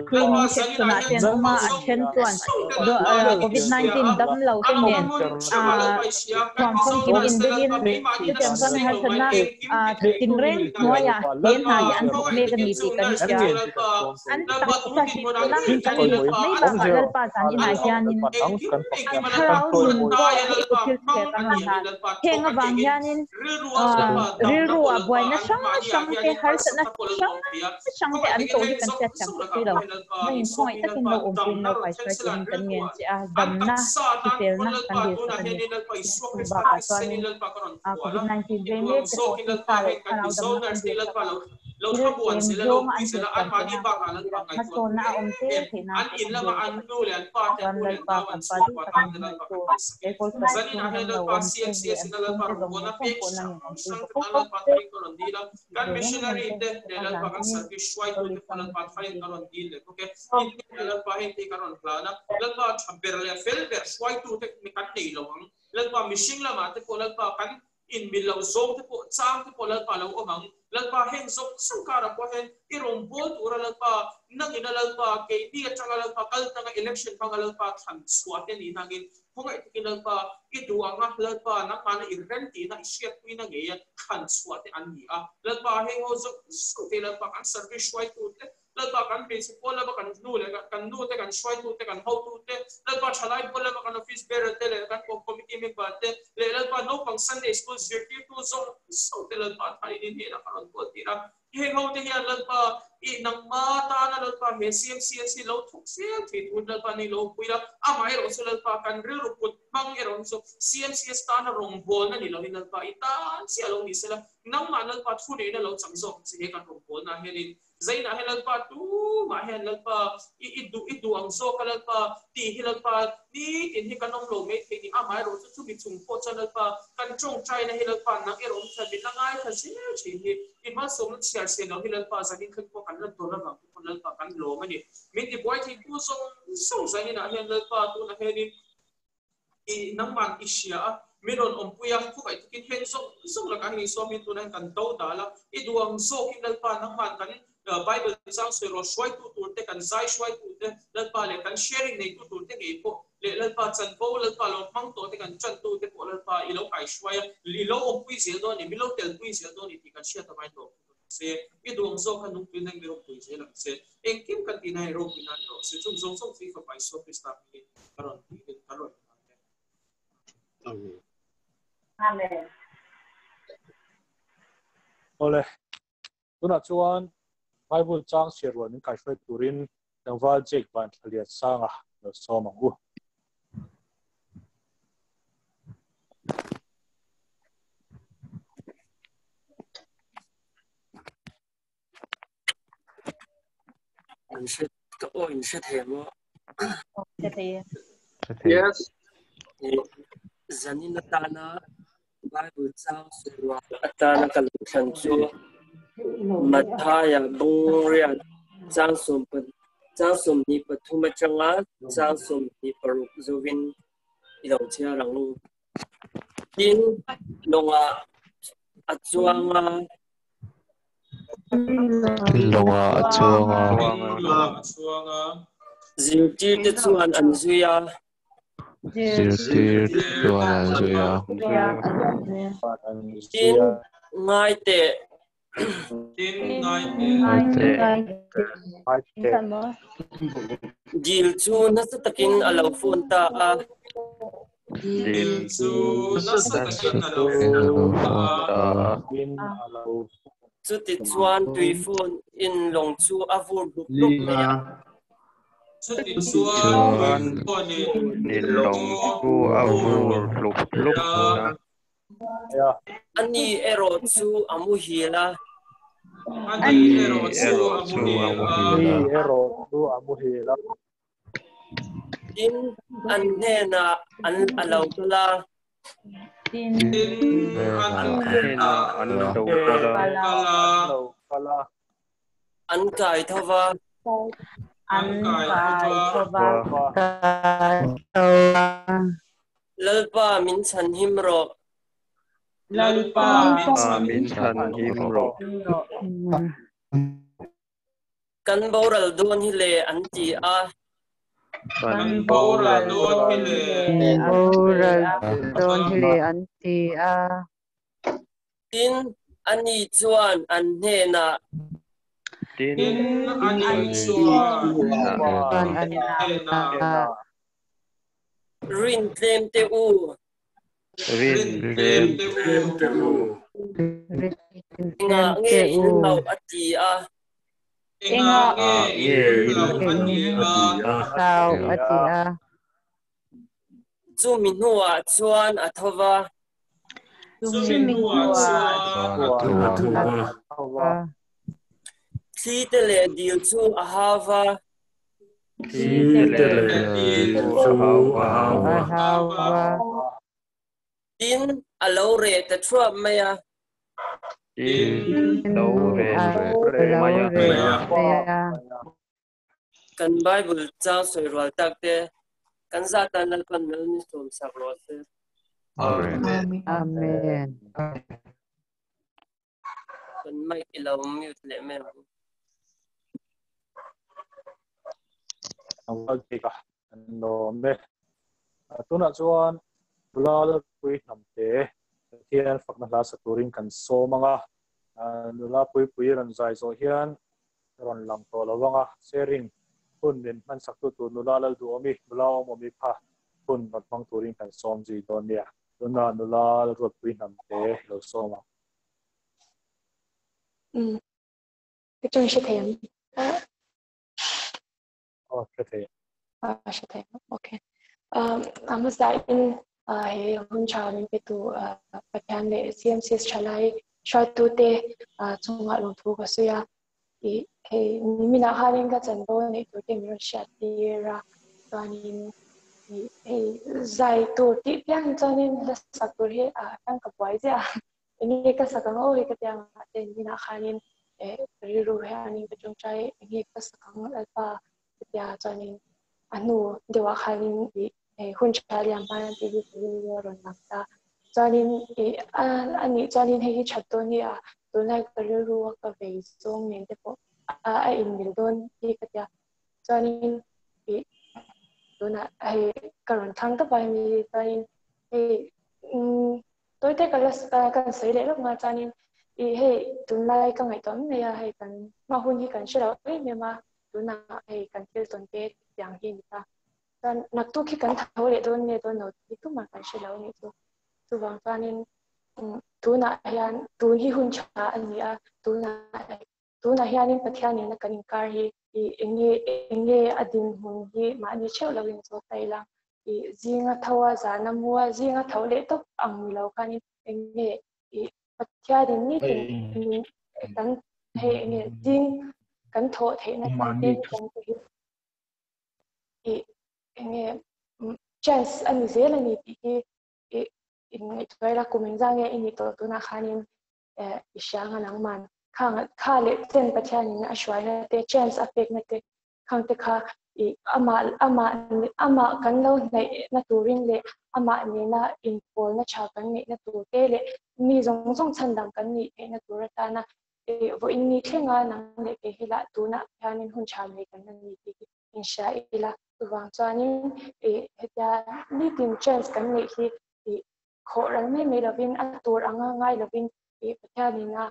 screening section ah te an awm a, a then chuan covid 19 dam lo te nen thuam famkim inbelin chutiang chuan harsatna tinreng hnuaiah he hna hi an thawk mek a ni tih kan hria. An taksa hrisela kan nih mai bakah Lalpa zan inah hianin thlarau nun pawh hi i kut thil chhiat a rawn hlan. Heng avang hianin rilru ah buaina hrang hrang te, harsatna hrang hrang te an tawh hi kan hriat thiam pawh si lo. Nangin khawngaih takin lo awmpuiin lo kaihruai turin kan ngen che a, damna, hriselna kan dilsak a ni. Chu bakah chuanin Covid 19 vei mek te pawh hi tha leh thlarau damna kan dilsak a. Thil tlem zawnga an hrilhfiam theihna hmasawnna a awm zel theih nan pawh kan dil bawk a ni. Chuan Lalpa kan pa duh tak min hmangaihtu he Kolkata chhung ram lo awm te leh an chhungte zawng zawng pawh nangin awmpui bawk ang che. Ve reng reng te ka hlan chungin Holy Son In mil lo zawng te pawh chang te pawh Lalpa lo awm ang. Lalpa heng zawng zawng karah pawh hian i rawn bawl tura Lalpa nangin a Lalpa keini atanga Lalpa kal tanga election hmanga Lalpa thlan chhuah te nih nangin khawngaih takin Lalpa i duh anga Lalpa nangmahna i rem tihna i hriatpuina ngeia thlan chhuah te an ni a. Lalpa heng ho zawng zawng te Lalpa kan service hruaitu te Lalpa kan hmeichhe pawl lama kan nu leh kan nu te, kan hruaitu te, kan hotu te, Lalpa thalai pawl lama kan office bearer te leh kan committee member te leh Lalpa naupang Sunday school zirtirtu zawng zawng te Lalpa thain in hnenah ka rawn kawl tir a. Heng ho te hian Lalpa i nangma tana Lalpa he CMCS hi lo thawk zel thei turin Lalpa nei lo pui la, amaherawh chu Lalpa kan rilru kut hmang erawh hi chu CMCS tana rawngbawlna ni lovin Lalpa i tan chiah lo ni sela nangmah Lalpa thuneihna lo chang zawk ang che he kan rawngbawlna hianin Zainah hian Lalpa tumah hian Lalpa i i duh i duh ang zawk a Lalpa tih hi Lalpa nitin hi kan awm lo mai thei ni amaherawh chu chumi chung pawh chuan Lalpa kan tawngtaina hi Lalpa nang erawh awm chuan min la ngaithla zel thin hi i hmalsawmna chhiar chhiar lo hi Lalpa zanin thleng pawh kan la dawn avang te pawn Lalpa kan lawm a ni. Min tibuai thei tu zawng zawng zaninah hian Lalpa tunah hianin I nangman i hria a, min rawn awmpui a, khukaih takin heng zawng zawng lakah hian Isua hming tunah hian kan do dal a, i duh ang zawkin Lalpa nangman kan Bible chang sawi rawh hruaitu tur te, kan zai hruaitu te, Lalpa leh kan sharing neitu tur te ngei pawh leh Lalpa chanvo, Lalpa lo hmang tawh te kan tantu te pawh Lalpa i lo kaihruai a, i lo awmpui zel dawn a ni, min lo telpui zel dawn a ni tih kan hriat avangin hlawh pui ang che. I duh ang zawk kha nungpui nang mi rawmpui zel ang che. Engkim kan tihna hi ropui nan rawh se. Chung zawng zawng chu i fapa Isua Krista hmingin ka rawn tiin ka rawn hlan e. Amen. Amen. Awle, tunah chuan Bible chang chhiar rual min kaihruai turin tlangval Jake Van Thlalian Sanga lo sawm ang u. In hre ka aw in hre thei maw? Hre thei e. Yes. Zanin atana Bible chang sawirual atana ka lo thlan chu Matthaya bungriat chang sawm chang 23 atanga chang 26 zovin i lo chhiar ang u. Tin, lawngah a chuang a. Lawngah a chuang a. Zirtirte chuan an zui a. Zirtir chuan an zui a. Tin, ngai teh. Tin, ngai teh. Ngai teh. Dil chu nasa takin a lo fawn ta a. Dil chu nasa takin a lo fawn ta a. Chutichuan tuifawn in lawng chu a vur hlup hlup mai a. Chutichuan tuifawn in lawng chu a vur hlup hlup mai a. Ani erawh chu a muhil a. Ani erawh chu a muhil a. Tin, an hnenah an a lo kal a. Tin, an hnenah an lo kal a. An kai tho va. An kai tho va. Lalpa min chhanhim rawh. Lalpa min chhanhim rawh. Kan boral dawn hi le an ti a. Kan boral dawn hi le. Boral dawn hi le an ti a. Tin, ani chuan an hnenah. Tin Tin ani ani chuan Chuan a an hnenah hnenah Rin tlem te u. Rin Rin tlem tlem te u. Rin Engah tlem nge te in u. hlauh a ti a. Engah a nge nge in in hlauh a ti a. Hlau a ti a. Chumi hnuah chuan a tho va. Chumi hnuah chuan a tho va. a tho va. Thli te leh dil chu a hau va. Thli te leh dil chu a hau A va. hau va. Tin a lo reh ta thuap mai a. Tin lo reh A ta lo mai a. reh mai a. Kan Bible chang sawi rual tak te kan zah tan Lalpan mel min sawm sak rawh se. Amen. Amen. Kan mic i lo mute leh mai ang. Ang bik a an lawm e. Tunah chuan nula Lalpui hnam te Pathian fakna hla sa turin kan sawm ang a. Nula Puipui rawn zai zawh hian rawn lang tawh lo ang a. Sharing hun min hman sak tu tur nula Lalduhawmi, nula Awmawmi kha hun rawn hmang turin kan sawm zui dawn nia. Tunah nula Lalruatpui hnam te lo sawm ang. Ka tawng hre thei ang. Aw, hre thei. Hre thei ang. Okay. A hmasa in he hun tha min pe tu Pathian leh CMCS thalai hruaitu te chungah lawmthu ka sawi a. Hei niminah khanin ka chanvo neih tur te min rawn hriat tir a. Chuanin hei zai tur tih piang chuanin hla sak tur hi hian ka buai ziah a. Enge ka sak ang aw hi ka tia ngah te niminah khanin rilru hianin ka tawngtai enge ka sak ang Lalpa ka tia chuanin a hnu deuhah khanin hei hun tha liam hman tih hi ka rilru a rawn lang ta. Chuanin a nih chuanin hei hi that dawn hi a tunlai ka rilru a ka vei zawng nen te pawh a inmil dawn hi ka tia. Chuanin tunah hei ka rawn thlang tawp a hemi chuanin hei Tawite ka la kan sawi leh lawk nga chuanin ih hei tunlai ka ngaihtuah mai a, hei kan hma hun hi kan hre lo em em a, tunah hei kan thil tawn te tiang hi a ni ta. Chuan naktuk hi kan tho leh dawn nge dawn lo tih hi tumah kan hre lo a nih chu. Chuvang chuanin tunah hian tun hi hun tha a ni a, tunah tunah hianin Pathian nena kan inkar hi ih eng nge eng nge a dinhmun hi mahni theuh loin zawt ta ila ih zinga tho a zana mua zinga tho leh tawp ang ni lo khanin eng nge ih Pathianin nitin min kan hei eng nge zing kan thawh theihna te kan te hi ih eng nge chance a ni zel a ni tih hi ih inngaihtuah ila kum engzah nge i nih tawh tunah khanin i hria anga nangman khang kha leh chen Pathianin a hruaina te chance a pekna te khang te kha i amah amah amah kan lo hnaihna turin leh amah nena inpawlna tha kan neihna tur te leh mi zawng zawng chhandam kan nih theihna tur atana i vawiin ni thlenga nang leh kei hi lah tunah hianin hun tha nei kan la ni tih hi inhria ila. Chuvang chuanin i hetia nitin chance kan neih hi i khawh ral mai mai lovin a tur anga ngai lovin i Pathianin a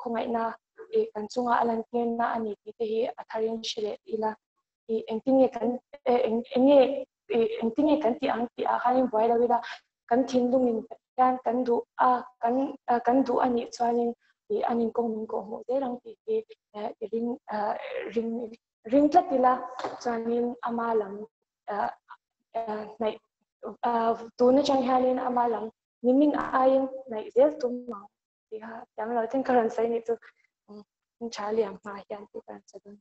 khawngaihna i kan chunga a lantirna a ni tih te hi a tharin hre leh ila. I engtin nge kan eng nge i engtin nge kan tih ang tih ah khanin buai lo ila kan thinlungin Pathian kan duh a kan kan duh a nih chuanin i an inkawng min kawhhmuh zel ang tih hi i ring ring ring tlat ila chuanin ama lam hnaih tun atang hianin ama lam nimin aiin hnaih zel tum ang tih kha tiang lo ten ka rawn sawi nih chu tha liam hma hian tih ka rawn sawi dawn.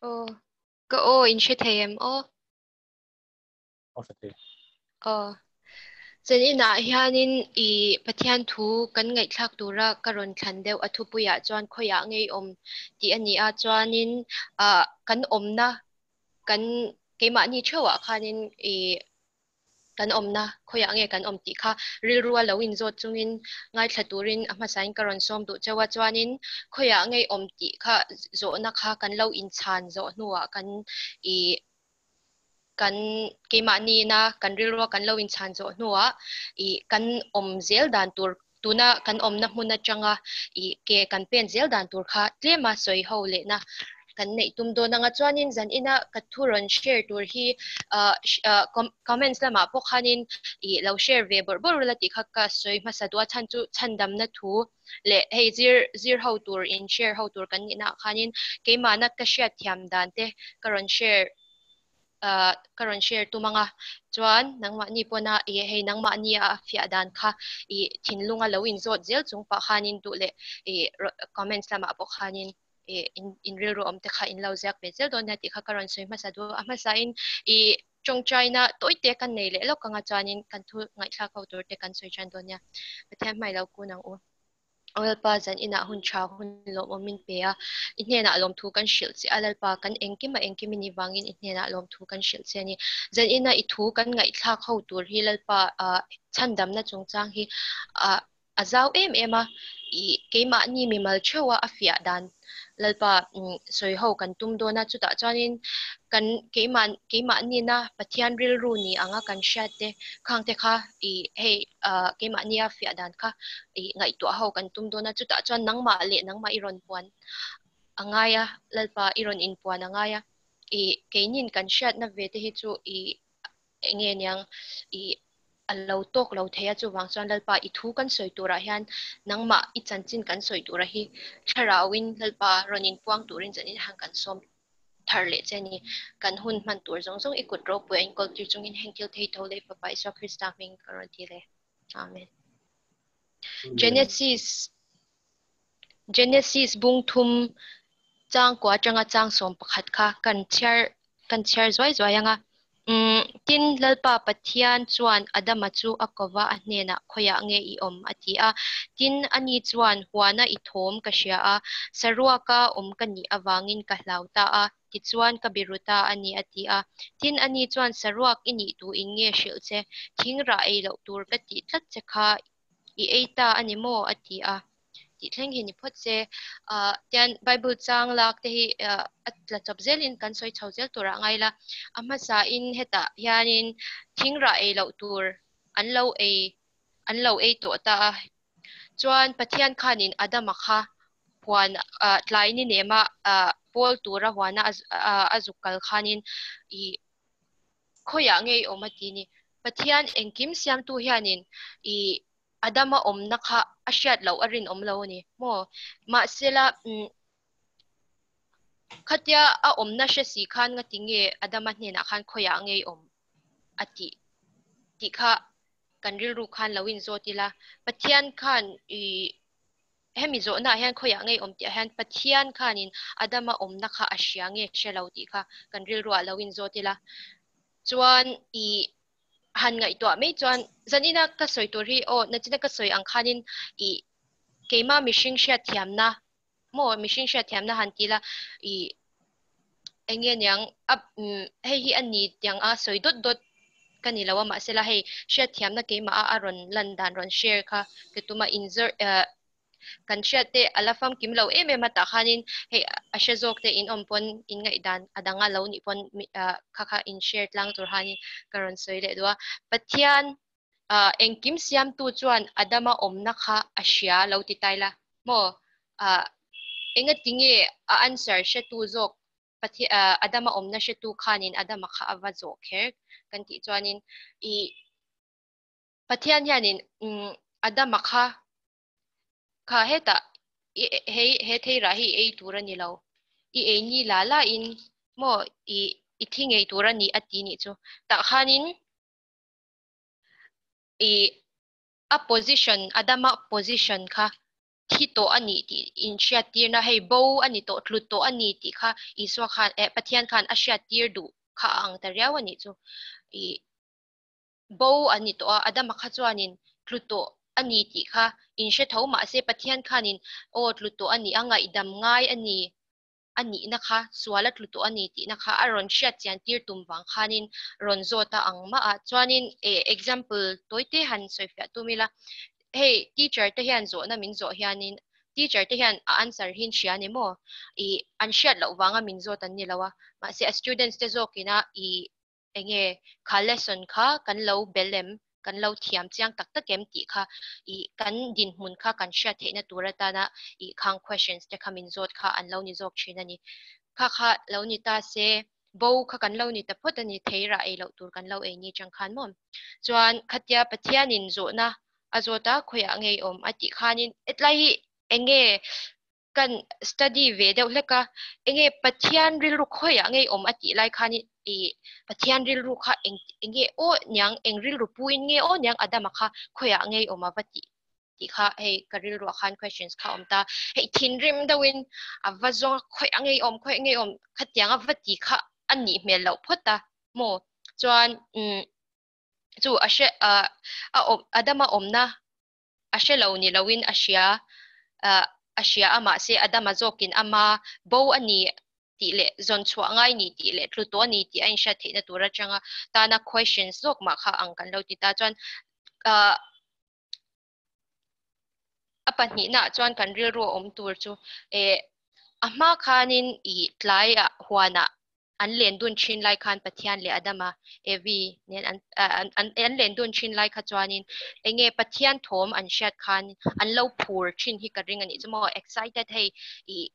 Aw ka aw in hre thei em aw? Aw hre thei. Aw. Chen inah hianin i Pathian thu kan ngaihthlak tura ka rawn thlan deuh a thupuiah chuan khawiah ngei awm tih a ni a, chuanin ah kan awmna kan keimahni theuhah khanin i kan awmna khawiah nge kan awm tih kha rilrua lo inzawt chungin ngaithla turin a hmasain ka rawn sawm duh cheu a, chuanin khawiah nge awm tih kha zawhna kha kan lo inchhan zawh hnuah kan i kan keimahniina kan rilrua kan lo inchhan zawh hnuah i kan awm zel dan tur tuna kan awmna hmun atanga i ke kan pen zel dan tur kha tlema sawi ho lehna kan neih tum dawn anga chuanin zan ina ka thu rawn share tur hi comments lamah pawh khanin i lo share ve bawrh bawrh ula tih kha ka sawi hmasa duh a chhan chu chhandamna thu leh hei zir zir ho tur in share ho tur kan nihna ah khanin keimahna ka hriat thiam dan te ka rawn share ka rawn share tum anga chuan nangmahni pawna i hei nangmahni a fiah dan kha i thinlunga lo inzawt zel chung pah khanin duh leh i comments lamah pawh khanin i in rilru awm te kha in lo ziak ve zel dawn nia tih kha ka rawn sawi hmasa duh a hmasain i tawngtaina tawi te kan nei leh lawk anga chuanin kan thu ngaihthlak ho tur te kan sawi tan dawn nia Pathian hmai lo kun ang u. Aw Lalpa, zan inah hun tha hun lawmawm min pe a, i hnenah lawmthu kan hrilh che a, Lalpa, kan engkim a engkim i nih vangin i hnenah lawmthu kan hrilh che a ni. Zan ina i thu kan ngaihthlak ho tur hi Lalpa, chhandamna chungchang hi a zau em em a, i keimahni mimal theuha a fiah dan Lalpa sawi ho kan tum dawn a, chutah chuanin kan keimah keimahni-na Pathian rilru ni anga kan hriat te khang te kha i hei keimahnia fiah dan kha i ngaihtuah ho kan tum dawn a, chutah chuan nangmah leh nangmah i rawn puan a ngai a, Lalpa i rawn inpuan a ngai a, i keinin kan hriatna ve te hi chu i enge niang i a lo tawk lo thei a, chuvang chuan Lalpa i thu kan sawi turah hian nangmah i chanchin kan sawi tura hi thlarauin Lalpa rawn inpuang turin chanin han kan sawm thar leh che a ni. Kan hun hman tur zawng zawng i kut ropui a inkawl tir chungin heng thil thei tho leh Fapa Isua Krista hming ka rawn ti le. Amen. Genesis Genesis bung thum chang kua atanga chang 11 kha kan chhiar kan chhiar zuai zuai anga. Um tin Lalpa Pathian chuan Adama chu a kova a hnenah khawiah nge i awm a ti a. Tin ani chuan huana i thawm ka hria a, saruaka awm ka nih avangin ka hlau ta a, tichuan ka biru ta a ni a ti a. Tin ani chuan saruak i nih tuin nge hrilh che, thing rah ei loh tur ka tih tlat che kha i ei ta a ni maw a ti a. Tih thleng hi ni phawt se. Ahh tian Bible chang lak te hi ahh a tla chawp zelin kan sawi chho zel turah ngai ila. A hmasain hetah hianin thing rah ei loh tur an lo ei an lo ei tawh ta a. Chuan Pathian khanin Adama kha huan ah tlai ni nema ah pawl tura huana a zuk kal khanin ih khawiah nge i awm a ti ni. Pathian engkim siamtu hianin ih Adama awmna kha a hriat loh a rinawm lo a ni maw? Mahsela umm khatia a awmna hre si khan ngati nge Adama hnenah khan khawiah nge i awm a tih tih kha kan rilru khan lo inzawt ila. Pathian khan ih hemi zawhnaah hian khawiah nge i awm tihah hian Pathian khanin Adama awmna kha a hria nge hre lo tih kha kan rilruah lo inzawt ila. Chuan ih han ngaihtuah mai chuan zanina ka sawi tur hi aw nachina ka sawi ang khanin ih keima mihring hriatthiamna maw mihring hriatthiamna han ti la ih eng nge niang a hei hi a ni tiang a sawi dawt dawt ka ni lo a mahsela hei hriatthiamna keimah a a rawn lan dan rawn share kha ka tuma inzawrh eh kan hriat te a la famkim lo em em a tah khanin hei a hre zawk te in awm pawn in ngaihdan a dang a lo nih pawn kha kha in share tlang tur hanin ka rawn sawi leh duh a. Pathian ah engkim siamtu chuan Adama awmna kha a hria lo ti tai la maw ah engatinge a answer hretu zawk Pathian Adama awmna hretu khanin Adama kha a va zawh kher kan tih chuanin ih Pathian hianin Adama kha kha hetah i hei he thei rah hi i ei tur a ni lo. I ei ni la la in maw i i thi ngei tur a ni a ti nih chu. Tah khanin i a position Adama position kha thi tawh a nih tih inhriattirna hei bo a ni tawh tlut tawh a ni tih kha Isua khan eh Pathian khan a hriattir duh kha a ang ta riau a nih chu. I bo an ni tawh a, Adama kha chuanin tlu tawh a ni tih kha inhre tho mahse Pathian khanin aw tlu tawh a ni a, ngaihdam ngai a ni a nihna kha sual a tlu tawh a ni tihna kha a rawn hriat chian tir tum vang khanin rawn zawt a ang mah a, chuanin eh example tawite han sawifiah tum ila hei teacher te hian zawhna min zawh hianin teacher te hian a answer hi an hria ni maw ih an hriat loh vanga min zawt an ni lo a mahse a students te zawkina ih enge kha lesson kha kan lo bel em, kan lo thiam chiang tak tak em tih kha ih kan dinhmun kha kan hriat theihna tur atana ih khang questions te kha min zawt kha an lo ni zawk thin a ni. Kha kha lo ni ta se, bo kha kan lo ni ta phawt a ni, thei rah ei loh tur kan lo ei ni chang khan maw. Chuan khatia Pathianin zawhna a zawt a, khawiah ngei awm a tih khanin hetlai hi enge kan study ve deuh hlek a, enge Pathian rilru khawiah ngei awm a tih lai khan ih Pathian rilru kha eng enge aw niang eng rilru puin nge aw niang Adama kha khawiah ngei awm a va tih tih kha hei ka rilruah khan questions kha awm ta. Hei thinrim deuhin a va zawng a khawiah ngei awm khawiah ngei awm khatiang a va tih kha a nih hmel loh phawt a maw chuan umm chu a hre ah a awm Adama awmna a hre lo ni loin a hria ah a hria a mahse Adama zawkin ama bo a ni tih leh zawn chhuah ngai ni tih leh tlu tawh a ni tih a inhriat theihna tur atanga tana questions zawk mah kha ang kan lo ti ta chuan ah a pahnihnaah chuan kan rilru a awm tur chu eh a hma khanin ih tlaiah huanah an len dun thin lai khan Pathian leh Adama, Evi nen an an an len dun thin lai kha chuanin enge Pathian thawm an hriat khan an lo phur thin hi ka ring a nih chu maw excited hei ih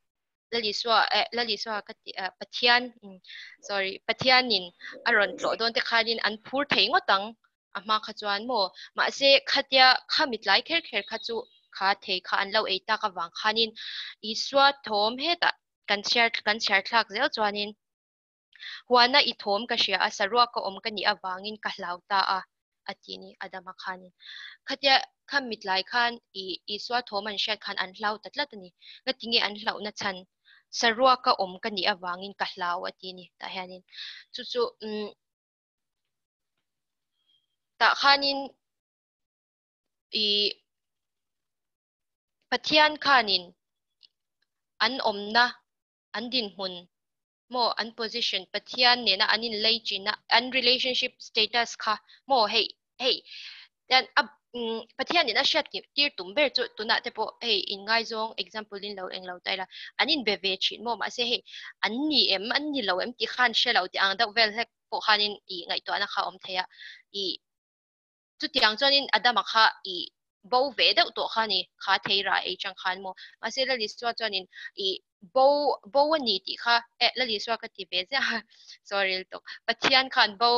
Lalisua eh Lalisua ka ti ah Pathian sorry Pathianin a rawn tlawh dawn te khanin an phur thei ngawt ang a hma kha chuan maw mahse khatia khami tlai kher kher kha chu kha thei kha an lo ei tak avang khanin Isua thawm hetah kan chhiar kan chhiar thlak zel chuanin huana i thawm ka hria a saruak ka awm ka nih avangin ka hlau ta a a ti ni Adama khanin khatia. Kham mitlai khan i Isua thawm an hriat khan an hlau ta tlat a ni. Ngatinge an hlauhna chhan? Saruaka awm ka nih avangin ka hlau a ti a ni tah hianin. Chu chu umm tah khanin i Pathian khanin an awmna an dinhmun maw an position Pathian nena an inlei china an relationship status kha maw hei hei hian a Pathian in a hriat tir tum ber chu tunah te pawh hei inngaizawng example in lo englo ta ila an inbe ve thin maw mahse hei an ni em an ni lo em tih khan hre lo tih ang deuh vel hlek pawh khanin ih ngaihtuahna kha a awm thei a ih Chutiang chuanin Adama kha i bo ve deuh tawh kha ni, kha thei ra ei chang khan maw. Mahse Lal Isua chuanin i bo bo a ni tih kha, eh Lal Isua ka ti ve ziah a, sorry lutuk, Pathian khan bo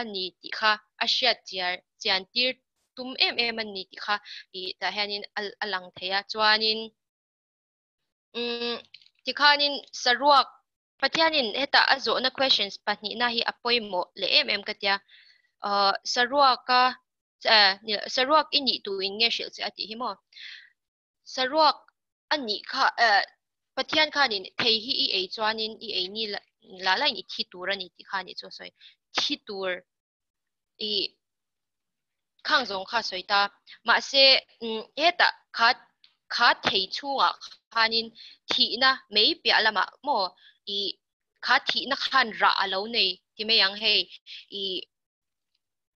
a ni tih kha a hriat chiar chian tir tum em em a ni tih kha i tah hianin a lang thei a. Chuanin umm tikhanin saruak Pathianin heta a zawhna questions pahnihna hi a pawimawh leh em em ka tia. Uh, saruaka eh, saruak i nih tu in nge hrilh che a tih hi maw? Saruak a nih kha eh, Pathian khanin thei hi i ei chuanin i ei ni la lain i thi tur a ni tih kha ni chu a sawi. Thi tur i khang zawng kha sawi ta. Mahse, hetah kha kha thei chhungah khanin thihna mai piah lamah maw i kha thihna khan rah a lo nei ti mai ang hei i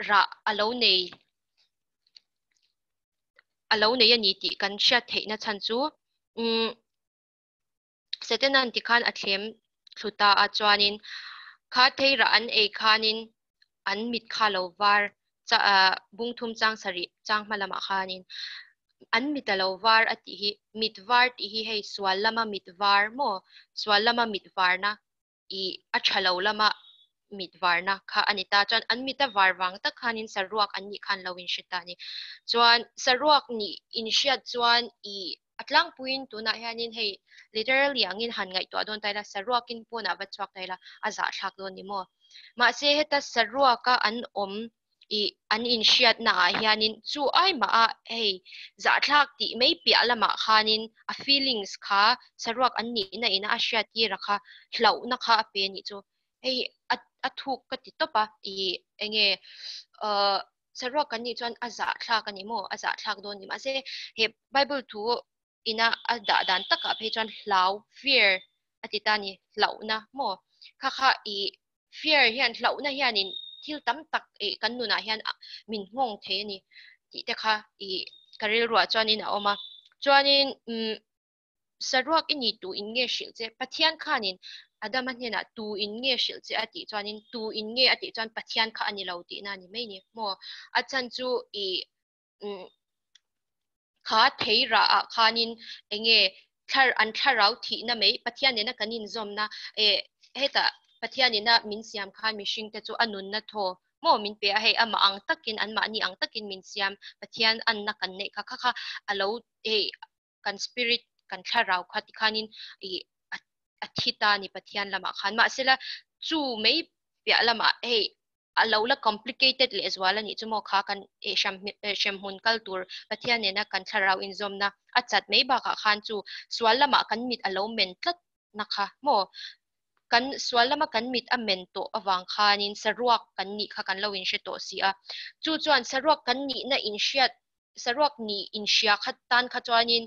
rah a lo nei a lo nei a ni tih kan hriat theihna chhan chu umm Setanan tikhan a thlem thlu ta a chuanin kha thei rah an ei khanin an mit kha lo var cha bung thum chang sarih chang hma lamah khanin an mit a lo var a tih hi mit var tih hi hei sual lama mit var maw sual lama mit varna i a tha lo lama mit varna kha a ni ta chuan an mit a var vang tak khanin saruak an nih khan lo inhre ta a ni chuan saruak nih inhriat chuan i a tlangpuiin tunah hianin hei literally angin han ngaihtuah dawn ta ila saruakin pawnah va chhuak ta ila a zahthlak dawn ni maw mahse heta saruaka an awm i an inhriatna ah hianin chu ai mah a hei zahthlak tih mai piah lamah khanin a feelings kha saruak an nihna ina a hriat tir a kha hlauhna kha a pe anih chu hei a a thuk ka ti tawp a i enge ahh saruak kan nih chuan a zahthlak a ni maw a zahthlak dawn ni mahse he bible thu ina a dah dan takah phei chuan hlau fear a ti ta ni hlauhna maw kha kha i fear hian hlauhna hianin thil tam tak i kan nunah hian min nghawng thei a ni tih te kha i ka rilruah chuanin a awm a chuanin umm saruak i ni tu in nge hrilh che Pathian khanin Adama hnenah tu in nge hrilh che a tih chuanin tu in nge a tih chuan Pathian kha a ni lo tihna a ni mai ni maw a chhan chu i umm kha thei rah ah khanin enge thlar an thlarau thihna mai Pathian nena kan inzawmna eh hetah Pathian ina min siam khan mihring te chu a nunna thaw maw min pe a hei amah ang takin anmahni ang takin min siam Pathian anna kan neih kha kha kha a lo hei kan spirit kan thlarau kha tikhanin ih a thi ta a ni Pathian lamah khan mahsela chu mai piah lamah hei a lo la complicated leh zual a nih chu maw kha kan hremhmun kal tur Pathian nena kan thlarau inzawmna a chat mai bakah khan chu sual lamah kan mit a lo men tlat na kha maw kan sual lama kan mit a men tawh avang khanin saruak kan nih kha kan lo inhre tawh si a chu chuan saruak kan nihna inhriat saruak nih inhria kha tan kha chuanin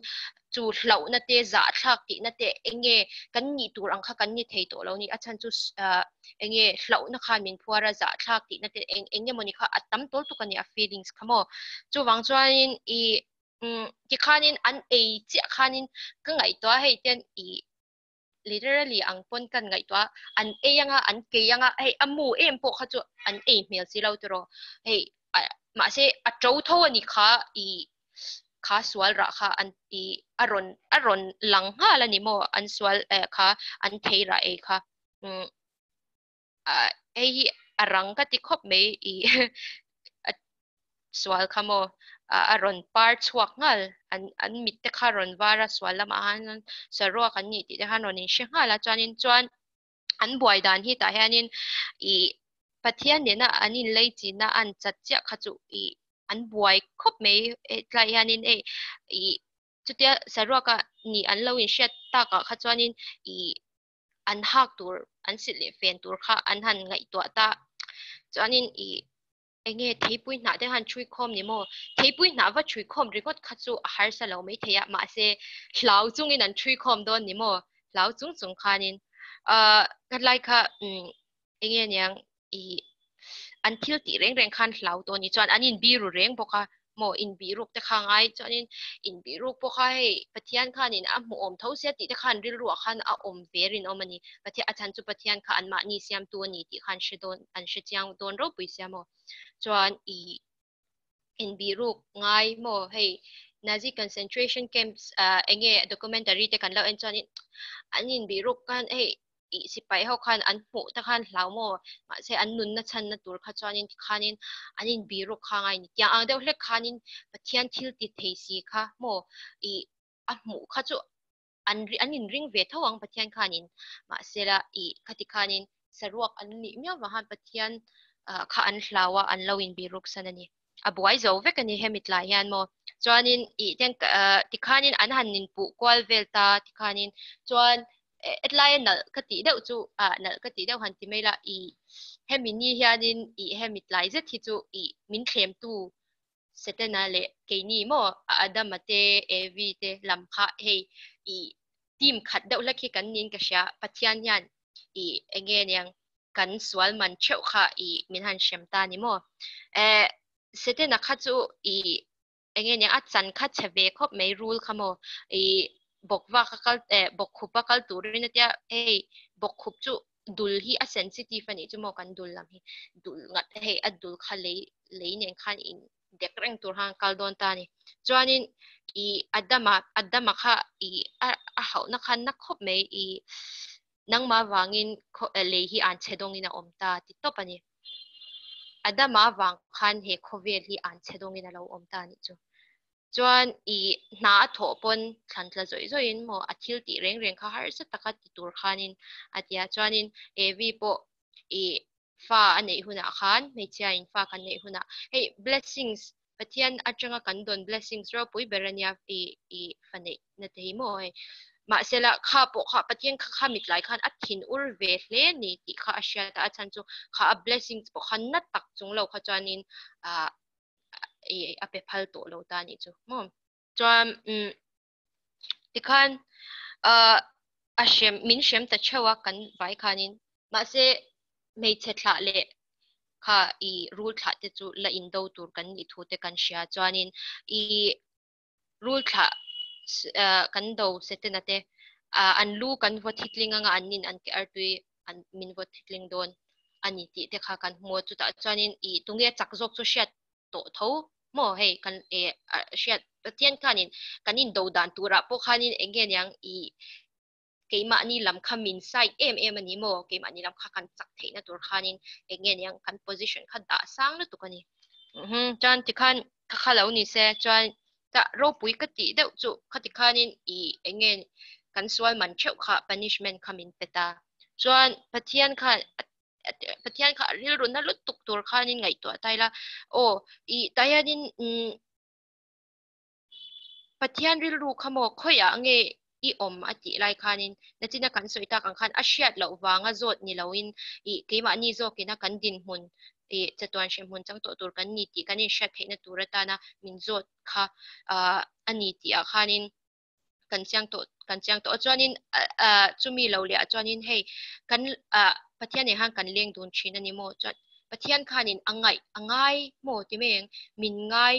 chu hlauhna te zahthlak tihna te enge kan nih tur ang kha kan ni thei tawh lo ni a chhan chu enge hlauhna khan min phuar a zahthlak tihna te eng eng emawni kha a tam tawl tuk a ni a feelings kha maw chuvang chuanin i tikhanin an ei chiah khanin ka ngaihtuah hei ten i literally ang pawn kan ngaihtuah an ei anga an kei anga hei a mu em pawh kha chu an ei hmel si lo tiraw hei mahse a to tho a ni kha i kha sual rah kha an i a rawn a rawn lang nghal a ni maw an sual eh kha an thei rah ei kha um hei hi a rang ka ti khawp mai i sual kha maw a rawn par chhuak nghal an an mit te kha rawn var a sual lamah khan saruak an nih tih te khan rawn inhre nghal a chuanin chuan an buai dan hi tah hianin ih Pathian nena an inlei china an chat chiah kha chu ih. an buai khawp mai tlai hianin hei ih chutia saruaka nih an lo inhriat takah kha chuanin ih an hak tur an silh leh fen tur kha an han ngaihtuah ta chuanin ih enge theipui hnah te han thui khawm ni maw theipui hnah va thui khawm ringawt kha chu a harsa lo mai thei a mahse hlau chungin an thui khawm dawn ni maw hlau chung chung khanin ah ka lai kha um enge niang ih an thil tih reng reng khan hlau tawh ni chuan an inbiru reng bawk a maw inbiruk te kha ngai chuanin inbiruk pawh kha hei Pathian khanin a hmuh awm tho sia tih te khan rilruah khan a awm ve rinawm a ni Pathian a chhan chu Pathian kha anmahni siamtu a ni tih khan hre dawn an hre chiang dawn ropui sia maw chuan ih inbiruk ngai maw hei Nazi concentration camps ah enge documentary te kan lo en chuanin an inbiruk khan hei ih sipai ho khan an hmuh te khan hlau maw mahse an nunna chhanna tur kha chuanin tikhanin an inbiruk kha ngai ni tiang ang deuh hlek khanin Pathian thil ti thei si kha maw ih a hmuh kha chu an an inring ve tho ang Pathian khanin mahse la ih khati khanin saruak an nih miau vang khan Pathian kha an hlau a an lo inbiruk san a ni. A buai zo vek a ni hemi tlai hian maw chuanin ih tiang tikhanin an han inpuh kual vel ta tikhanin chuan hetlai a nalh ka tih deuh chu ah nalh ka tih deuh han ti mai la ih hemi ni hianin ih hemi tlai zet hi chu ih min thlemtu Setana leh keini maw Adama te Evi te lam kha hei ih team khat deuh hlek hi kan niin ka hria Pathian hian ih enge niang kan sual man theuh kha ih min han hrem ta ni maw eh Setana kha chu ih enge nia a chan kha chhe ve khawp mai rul kha maw ih bawk vak a kal eh bawk khup a kal turin a tia hei bawk khup chu dul hi a sensitive a nih chu maw kan dul lam hi dul ngat hei a dul kha lei lei nen khan in dek reng tur khan kal dawn ta ni chuanin ih Adama Adama kha ih a a hauhna khan na khawp mai ih nangmah vangin lei hi an chhe dawngin a awm ta ti tawp a ni. Adama vang khan he khawvel hi an chhe dawngin a lo awm ta anih chu. Chuan i hna a thawh pawn thlan tla zawih zawihin maw a thil tih reng reng kha harsa taka ti tur khanin a ti a. Chuanin Evi pawh i fa a neih hunah khan hmeichhia in fa kan neih hunah hei blessings Pathian atanga kan dawn blessings ropui ber ania i i fa neih na te hi maw hei mahsela kha pawh kha Pathian kha kha mitlai khan a thin ur ve hle ni tih kha a hriat a a chhan chu kha a blessings pawh kha na tak chung lo kha chuanin ah i a pe phal tawh lo ta nih chu maw chuan um tikhan ah a hrem min hrem ta theuh a kan vai khanin mahse hmeichhe thlah leh kha i rul thlah te chu la in do tur kan nih thu te kan hria chuanin i rul thlah kan do setena te an lu kan vaw thitling anga an nin an ke artui an min vaw thitling dawn ani tih te kha kan hmu a chutah chuanin i tunge chak zawk chu hriat tawh tho maw hei kan e hriat Pathian khanin kan in do dan turah pawh khanin eng nge niang i keimahni lam kha min side em em a ni maw keimahni lam kha kan chak theihna tur khanin eng nge niang kan position kha dah sang lutuk a ni chuan tikhan kha kha lo ni se chuan ta ropui ka tih deuh chu khati khanin i eng nge kan sual man theuh kha punishment kha min pe ta chuan Pathian khan Pathian kha rilru na lutuk tur khanin ngaihtuah ta ila aw i tah hianin umm Pathian rilru kha maw khawiah nge i awm a tih lai khanin nachina kan sawi tak ang khan a hriat loh vanga zawt ni loin ih keimahni zawkina kan dinhmun ih chatuan hremhmun chang tawh tur kan ni tih kan inhriat theihna tur atana min zawt kha ah a ni tih ah khanin kan chiang tawh kan chiang tawh a chuanin ah chumi lo leh ah chuanin hei kan ah Pathian nen khan kan leng dun thin a ni maw chuan Pathian khanin a ngaih a ngai maw ti mai ang min ngai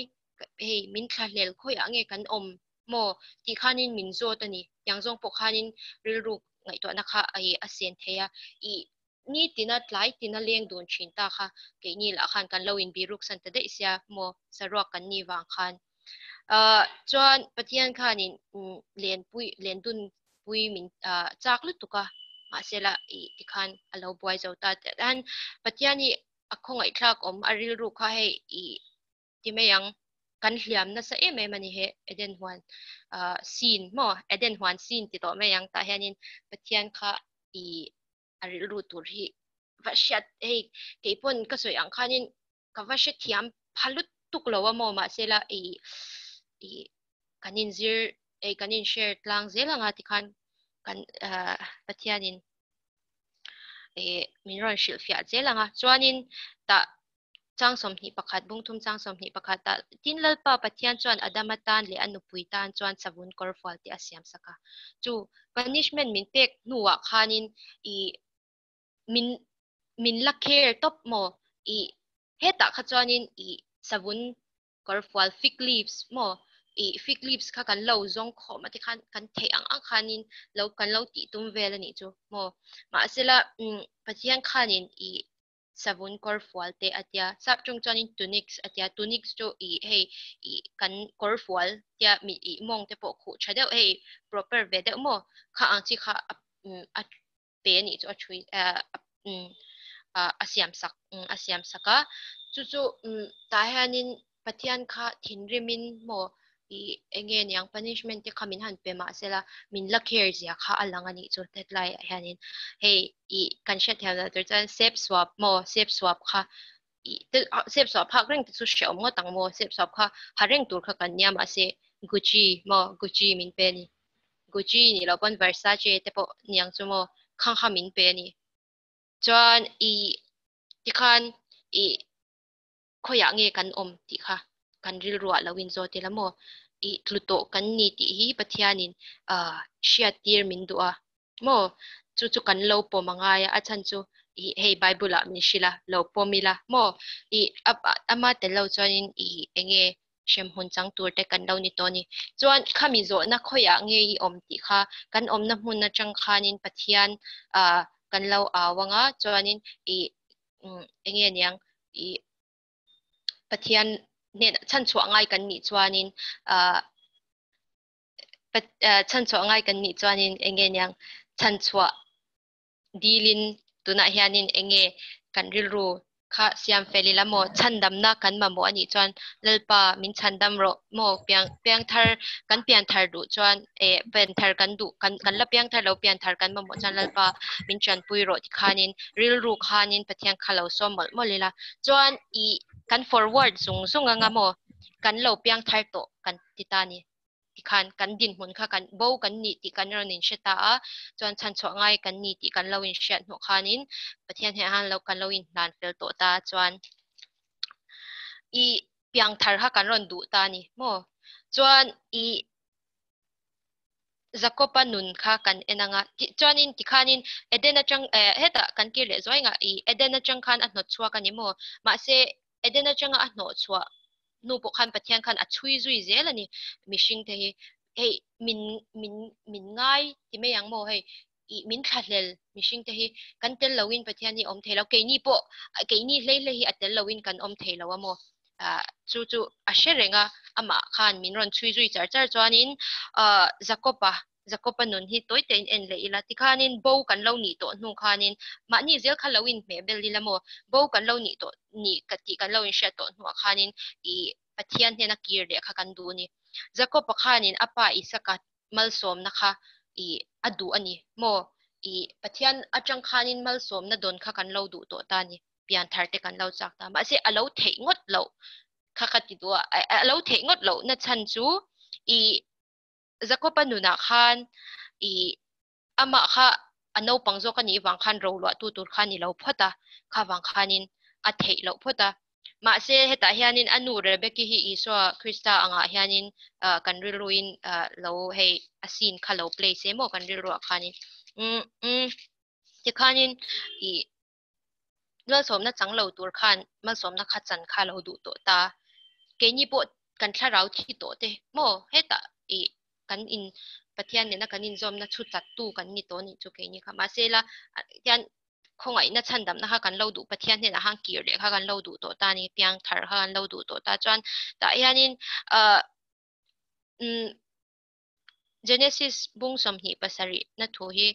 hei min thlahlel khawiah nge kan awm maw tih khanin min zawt a ni tiang zawng pawh khanin rilru ngaihtuahna kha a sen thei a ih nitina tlai tina leng dun thin ta kha keini lah khan kan lo inbiruk san ta daih sia maw saruak kan ni vang khan ah chuan Pathian khanin lenpui lendun pui min ah chak lutuk a mahse la ih tikhan a lo buai zo ta tian Pathian hi a khawngaihthlak awm a rilru kha hei ih ti mai ang kan hliam nasa em em a ni he Eden huan ah scene maw Eden huan scene ti tawh mai ang tah hianin Pathian kha ih a rilru tur hi va hriat hei keipawn ka sawi ang khanin ka va hrethiam pha lut. tuk lo a maw mahsela i i kan in zir ei kan in share tlang zel anga tikhan kan Pathianin e min rawn hrilh fiah zel anga chuanin tah chang 21 bung thum chang 21 tah tin Lalpa Pathian chuan Adama tan leh a nupui tan chuan savun kawrfual te a siam sak a chu punishment min pek hnuah khanin i min min la care tawp maw i hetah kha chuanin i savun kawrfual fig leaves maw i fig leaves kha kan lo zawng khawm a tikhan kan theih ang ang khanin lo kan lo tih tum vel a nih chu maw mahsela Pathian khanin i savun kawrfual te a tia sap ṭawng chuanin tunics a tia tunics chu i hei i kan kawrfual tia mi i mawng te pawh khuh ṭha deuh hei proper ve deuh maw kha ang chi kha a pe a nih chu a ṭhui a siam sak a siam sak a chu chu tah hianin Pathian kha thinrimin maw i enge niang punishment te kha min han pe mah sela min la care zia kha a lang a nih chu hetlai ah hianin hei i kan hriat thiam loh tur chuan sep suap maw sep suap kha i sep suap phak reng te chu hreawm ngawt ang maw sep suap kha ha reng tur kha kan nia mahse Gucci maw Gucci min pe a ni Gucci nih loh pawn Versace te pawh niang chu maw khang kha min pe a ni chuan i tikhan i khawiah nge kan awm tih kha kan rilruah lo in zawt ila maw? I tlu tawh kan ni tih hi Pathianin hriat tir min duh a maw? Chu chu kan lo pawm a ngai a, a chhan chu i hei Bible ah min hrilh a, lo pawm ila maw? I ama tel lo chuanin i enge hremhmun chang tur te kan lo ni tawh a ni. Chuan khami zawhna khawiah nge i awm tih kha kan awmna hmun atang khanin Pathian kan lo au anga chuanin i enge niang i Pathian hnen chhan chhuah ngai kan nih chuanin chhan chhuah ngai kan nih chuanin enge niang chhan chhuah dilin tunah hianin enge kan rilru kha siam fel ila maw chhandamna kan mamawh anih chuan Lalpa min chhandam rawh maw piang piangthar kan pianthar duh chuan eh pianthar kan duh kan kan la piangthar lo pianthar kan mamawh chuan Lalpa min tanpui rawh tikhanin rilru khanin Pathian kha lo sawm mawlh mawlh ila chuan i kan forward zung zung anga maw kan lo piangthar tawh kan ti ta ni tikhan kan dinhmun kha kan bo kan nih tih kan rawn inhre ta a chuan chhanchhuah ngai kan ni tih kan lo inhriat hnuh khanin Pathian hian han lo kan lo inhlan fel tawh ta chuan i piangthar kha kan rawn duh ta ni maw chuan i Jakoba nun kha kan en anga chuanin tikhanin Eden atang hetah kan kir leh zuai nga i Eden atang khan a hnawt chhuak a ni maw mahse Eden atanga a hnawh chhuah hnu pawh khan Pathian khan a chhui zui zel a ni mihring te hi hei min min min ngai ti mai ang maw hei i min thlahlel mihring te hi kan tel loin Pathian hi awm thei lo keini pawh keini hlei hlei hi a tel loin kan awm thei lo a maw chu chu a hre reng a amah khan min rawn chhui zui char char chuanin Jakoba Jakoba nun hi tawi tein en leh ila tikhanin bo kan lo nih tawh hnu khanin mahni zel kha lo inhmeh bel ila maw bo kan lo nih tawh nih ka tih kan lo inhriat tawh hnuah khanin i Pathian hnena kir leh kha kan duh a ni Jakoba khanin a pa Isaka malsawmna kha i a duh a ni maw i Pathian atang khanin malsawmna dawn kha kan lo duh tawh ta a ni pianthar te kan lo chak ta mahse a lo theih ngawt loh kha ka ti duh a a lo theih ngawt loh na chhan chu i Jakoba nunah khan i amah kha a naupang zawk a nih vang khan ro luah tu tur kha ni lo phawt a kha vang khanin a theih loh phawt a mahse hetah hianin a nu Rebeki hi Isua Krista angah hianin kan rilruin lo hei a scene kha lo play se maw kan rilruah khanin um um tikhanin i malsawmna chang lo tur khan malsawmna kha chan kha lo duh tawh ta keini pawh kan thlarau thi tawh te maw hetah i kan in Pathian nena kan inzawmna thu chat tu kan ni tawh nih chu keini kha mahse la hian khawngaihna chhandamna kha kan lo duh Pathian hnenah khan kir leh kha kan lo duh tawh ta ni piang thar kha kan lo duh tawh ta chuan tah hianin Genesis bung 27 na thu hi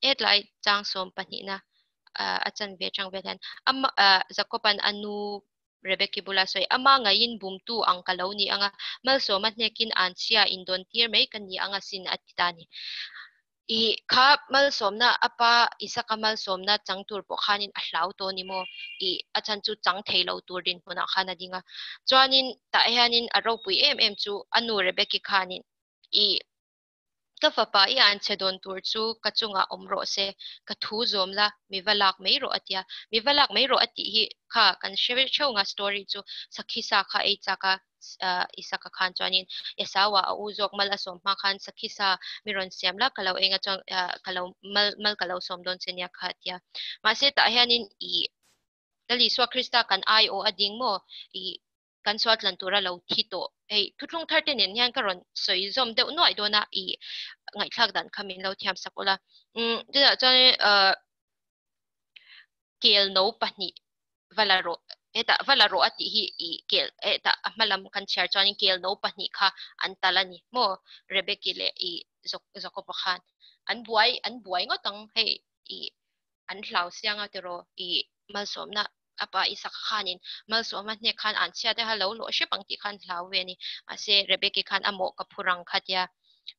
hetlai chang 12 na a chan ve chang vel hian ama Jacoban anu Rebeki bula sawi ama ngaiin bumtu ang ka lo ni anga malsawma hnekin an chhia in dawn tir mai ka ni anga sin a ti ta ni. I kha malsawmna apa Isaka malsawmna chang tur pawh khanin a hlau tawh ni maw? I a chhan chu chang thei lo tur dinhmunah khan a ding a. Chuanin tah hianin a ropui em em chu a nu Rebeki khanin i ka fapa i an chhe dawn tur chu ka chungah awm rawh se, ka thu zawm la, mi va lak mai rawh a tia. Mi va lak mai rawh a tih hi kha kan hre theuh nga story chu Sakhisa kha ei chak a. Isaka khan chuanin Esau-a a u zawk mal a sawm hma khan Sakhisa mi rawn siam la ka lo enga chuan ka lo mal mal ka lo sawm dawn che nia kha a tia. Mahse tah hianin i Lal Isua Krista kan aiawh a ding maw i kan sual tlan tura lo thi tawh hei thuthlung thar te nen hian ka rawn sawi zawm deuh nuaih dawn a i ngaihthlak dan kha min lo thiam sak ula. Umm chutah chuan kel no pahnih va la rawh hetah va la rawh a tih hi ih kel hetah a hma lam kan chhiar chuanin kel no pahnih kha an tal a ni maw Rebeki leh ih Jakob-a khan an buai an buai ngawt ang hei ih an hlau siang a tiraw ih malsawmna a pa Isaka khanin malsawma hnek khan an chhiat a lo lawh hrep ang tih khan hlau ve a ni mahse Rebeki khan a mawh ka phur ang kha tia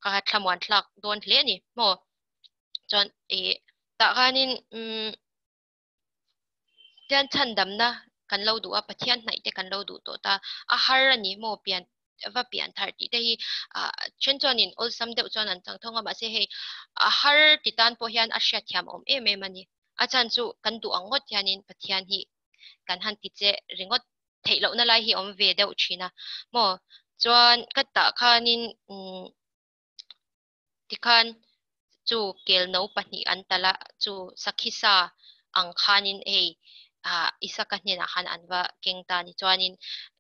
kha kha thlamuan thlak dawn hle a ni maw chuan ih tah khanin umm Pathian chhandamna kan lo duh a, Pathian hnaih te kan lo duh tawh ta. A har a ni maw pian va pian thar tih te hi ah then chuanin awlsam deuh chuan an chang thawng a mahse hei a har ti tan pawh hian a hriatthiam awm em em a ni. A chhan chu kan duh ang ngawt hianin Pathian hi kan han ti che ringawt theih lohna lai hi a awm ve deuh thin a maw. Chuan ka tah khanin umm Tikhan chu kel no pahnih an talh a, chu Sakhisa ang khanin hei ah Isaka hnenah khan an va keng ta a ni. Chuanin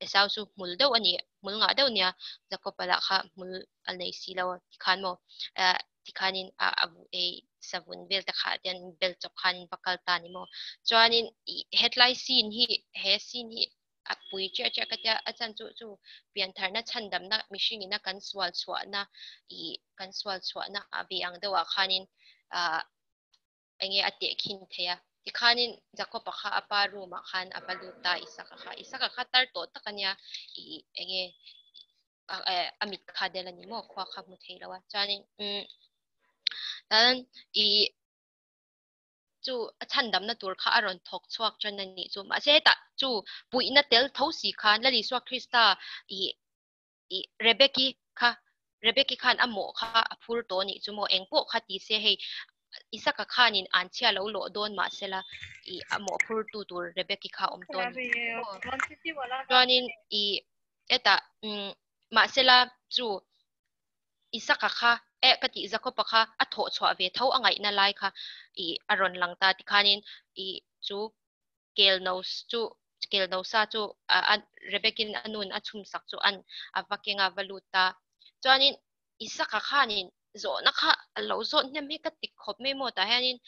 Esau chu hmul deuh a ni, hmul ngah deuh nia, Jakob-a lah kha hmul a nei si lo a, tikhan maw eh tikhanin a a ei savun vel te kha te bel chawp khanin va kal ta a ni maw. Chuanin ih hetlai scene hi he scene hi a pui chiah chiah ka tia a chan chu chu piantharna chhandamna mihring ina kan sual chhuahna ih kan sual chhuahna a ve ang deuhah khanin ah enge a teh khin thei a tikhanin Jakob-a kha a pa room ah khan a va lut ta Isaka kha Isaka kha tar tawh tak ania ih enge a mit kha del ani maw khua kha hmu thei lo a chuanin umm tan ih chu a chhandamna tur kha a rawn thawk chhuak tan a nih chu. Mahse hetah chu puihna tel tho si khan Lal Isua Krista ih ih Rebeki kha Rebeki khan a mawh kha a phur tawh a nih chu maw eng pawh kha ti se hei Isaka khanin an chhia lo lawh dawn mahsela ih a mawh phur tu tur Rebeki kha awm tawh a nih maw. Chuanin ih hetah umm mahsela chu Isaka kha eh ka tih Jakob-a kha a thawh chhuah ve tho a ngaihna lai kha ih a rawn lang ta tikhanin ih chu kel no chu kel no sa chu a Rebekin a nun a chhum sak chu an a va keng a va lut ta chuanin Isaka khanin zawhna kha a lo zawt hnem hi ka ti khawp mai maw tah hianin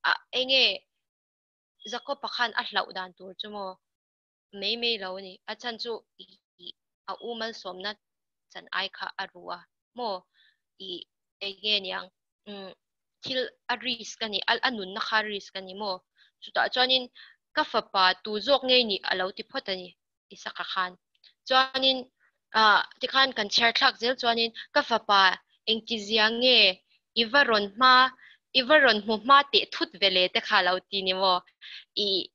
a enge Jakob-a khan a hlauh dan tur chu maw mai mai lo a ni. A chhan chu ih a u malsawmna chan ai kha a ru a maw ih enge niang umm thil a risk a ni a nunna kha risk a ni maw chutah chuanin ka fapa tu zawk ngei nih a lo ti phawt a ni Isaka khan chuanin ah tikhan kan chhiar thlak zel chuanin ka fapa engtizia nge i va rawn hma i va rawn hmu hma teh thut ve le te kha a lo ti ni maw ih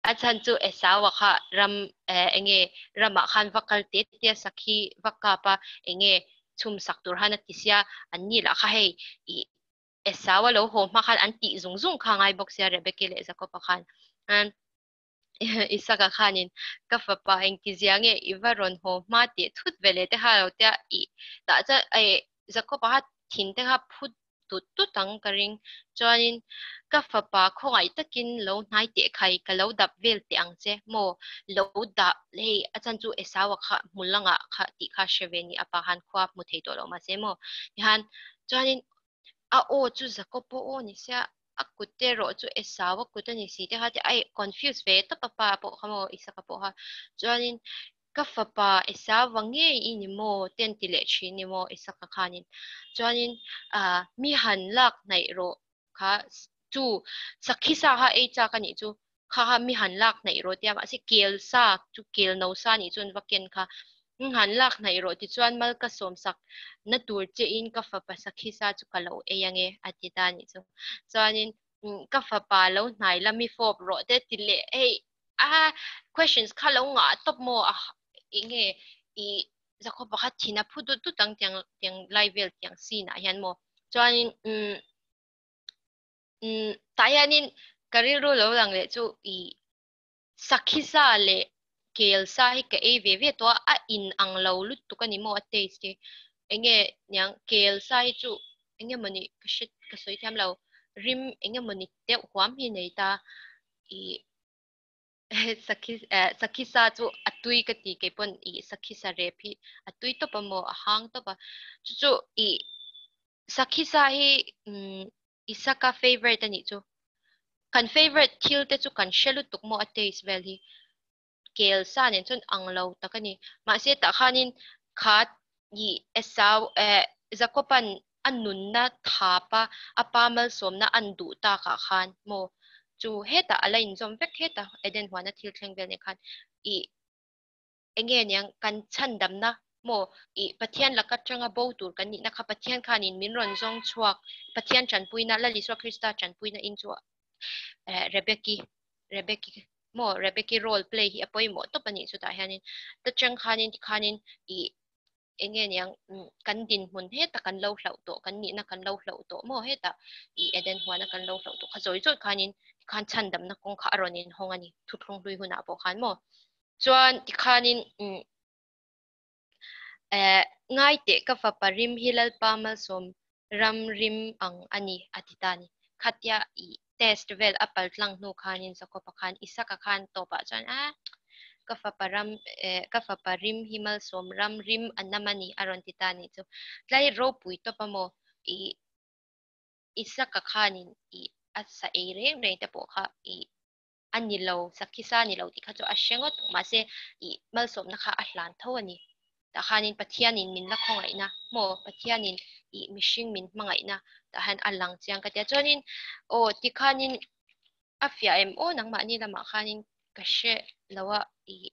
A chhan chu Esau-a kha ram eh enge ramah khan va kal te te a sakhi va kap a, enge chhum sak tur han a ti sia, an ni lah kha hei ih Esau-a lo haw hma khan an tih zung zung kha a ngai bawk sia Rebeki leh Jakob-a khan. Isaka khanin ka fapa engtizia nge i va rawn haw hma tih thut ve leh te kha lo tia ih tah chuan eh Jakob-a kha thin te kha phut tut tut ang ka ring. Chuanin ka fapa khawngaih takin lo hnai teh khai ka lo dap vel teh ang che maw lo dah hei a chan chu Esau-a kha hmu langah kha tih kha hre ve ni a pa khan khua hmu thei tawh lo mahse maw tihan chuanin a aw chu Jakob-a aw ni sia a kut te erawh chu Esau-a kut a ni si te kha te a confuse ve tawp a pa pawh kha maw Isaka pawh kha chuanin Ka fapa Esauva ngei i ni maw? te an ti leh thin ni maw Isaka khanin. Chuanin ah mi han lak hnaih rawh kha chu sakhi sa kha ei chak a nih chu kha kha mi han lak hnaih rawh tia mahse kel sa chu kel no sa nih chuan va ken kha. Han lak hnaih rawh tichuan mal ka sawmsak na tur che in ka fapa Sakhisa chu ka lo ei ange a ti ta anih chu. Chuanin ka fapa lo hnai la mi fawp rawh te ti leh hei a questions kha lo ngah tawp maw a enge i zakhaw pakhat thin a phu dut dut ang tiang tiang lai vel tiang scene ah hian maw. Chuanin umm umm tah hianin ka rilru lo lang leh chu i Sakhisa leh kel sa hi ka ei ve ve tawh a, a in ang lo lutuk a ni maw a taste hi. Enge niang kel sa hi chu enge mawni ka hre ka sawi thiam lo rim enge mawni deuh huam hi nei ta ih sakhi eh sakhisa chu a tui ka ti kei pawn ih sakhisa rep hi a tui tawp a maw a hang tawp a chu chu ih sakhisa hi umm Isaka favourite a nih chu. Kan favourite thil te chu kan hre lutuk maw a taste vel hi. Kel sa nen chuan ang lo tak a ni. Mahse tah khanin kha i Esau eh Jacob-a'n a nunna thap a a pa malsawmna an duh takah khan maw chu hetah a la inzawm vek heta Eden huana thil thleng vel nen khan i enge niang kan chhandamna maw ih Pathian laka tanga bo tur kan nihna kha Pathian khanin min rawn zawng chhuak Pathian tanpuina Lal Isua Krista tanpuina in chu eh Rebeki Rebeki maw Rebeki role play hi a pawimawh tawp a nih chutah hianin ta chang khanin tikhanin ih enge niang kan dinhmun heta kan lo hlauh tawh kan nihna kan lo hlauh tawh maw heta ih Eden huana kan lo hlauh tawh kha zawi zawi khanin tikhan chhandamna kawng kha a rawn inhawng a ni thuthlung hlui hunah pawh khan maw Chuan tikhanin umm eh ngai teh ka fapa rim hi Lalpa malsawm ram rim ang a ni a ti ta a ni. Khatia i test vel a pal tlang hnu khanin Jacob-a khan Isaka khan tawpah chuan a ka fapa ram eh ka fapa rim hi malsawm ram rim a nam a ni a rawn ti ta a nih chu. Tlai ropui tawp a maw i Isaka khanin i a sa ei reng reng te pawh kha i a ni lo, sakhisa a ni lo tih kha chu a hre ngawt ang. Mahse, ih malsawmna kha a hlan tho a ni. Tah khanin Pathianin min la khawngaihna maw, Pathianin ih mihring min hmangaihna tah hian a lang chiang ka ti a. Chuanin aw tikhanin a fiah em aw nangmahni lamah khanin ka hre lo a, ih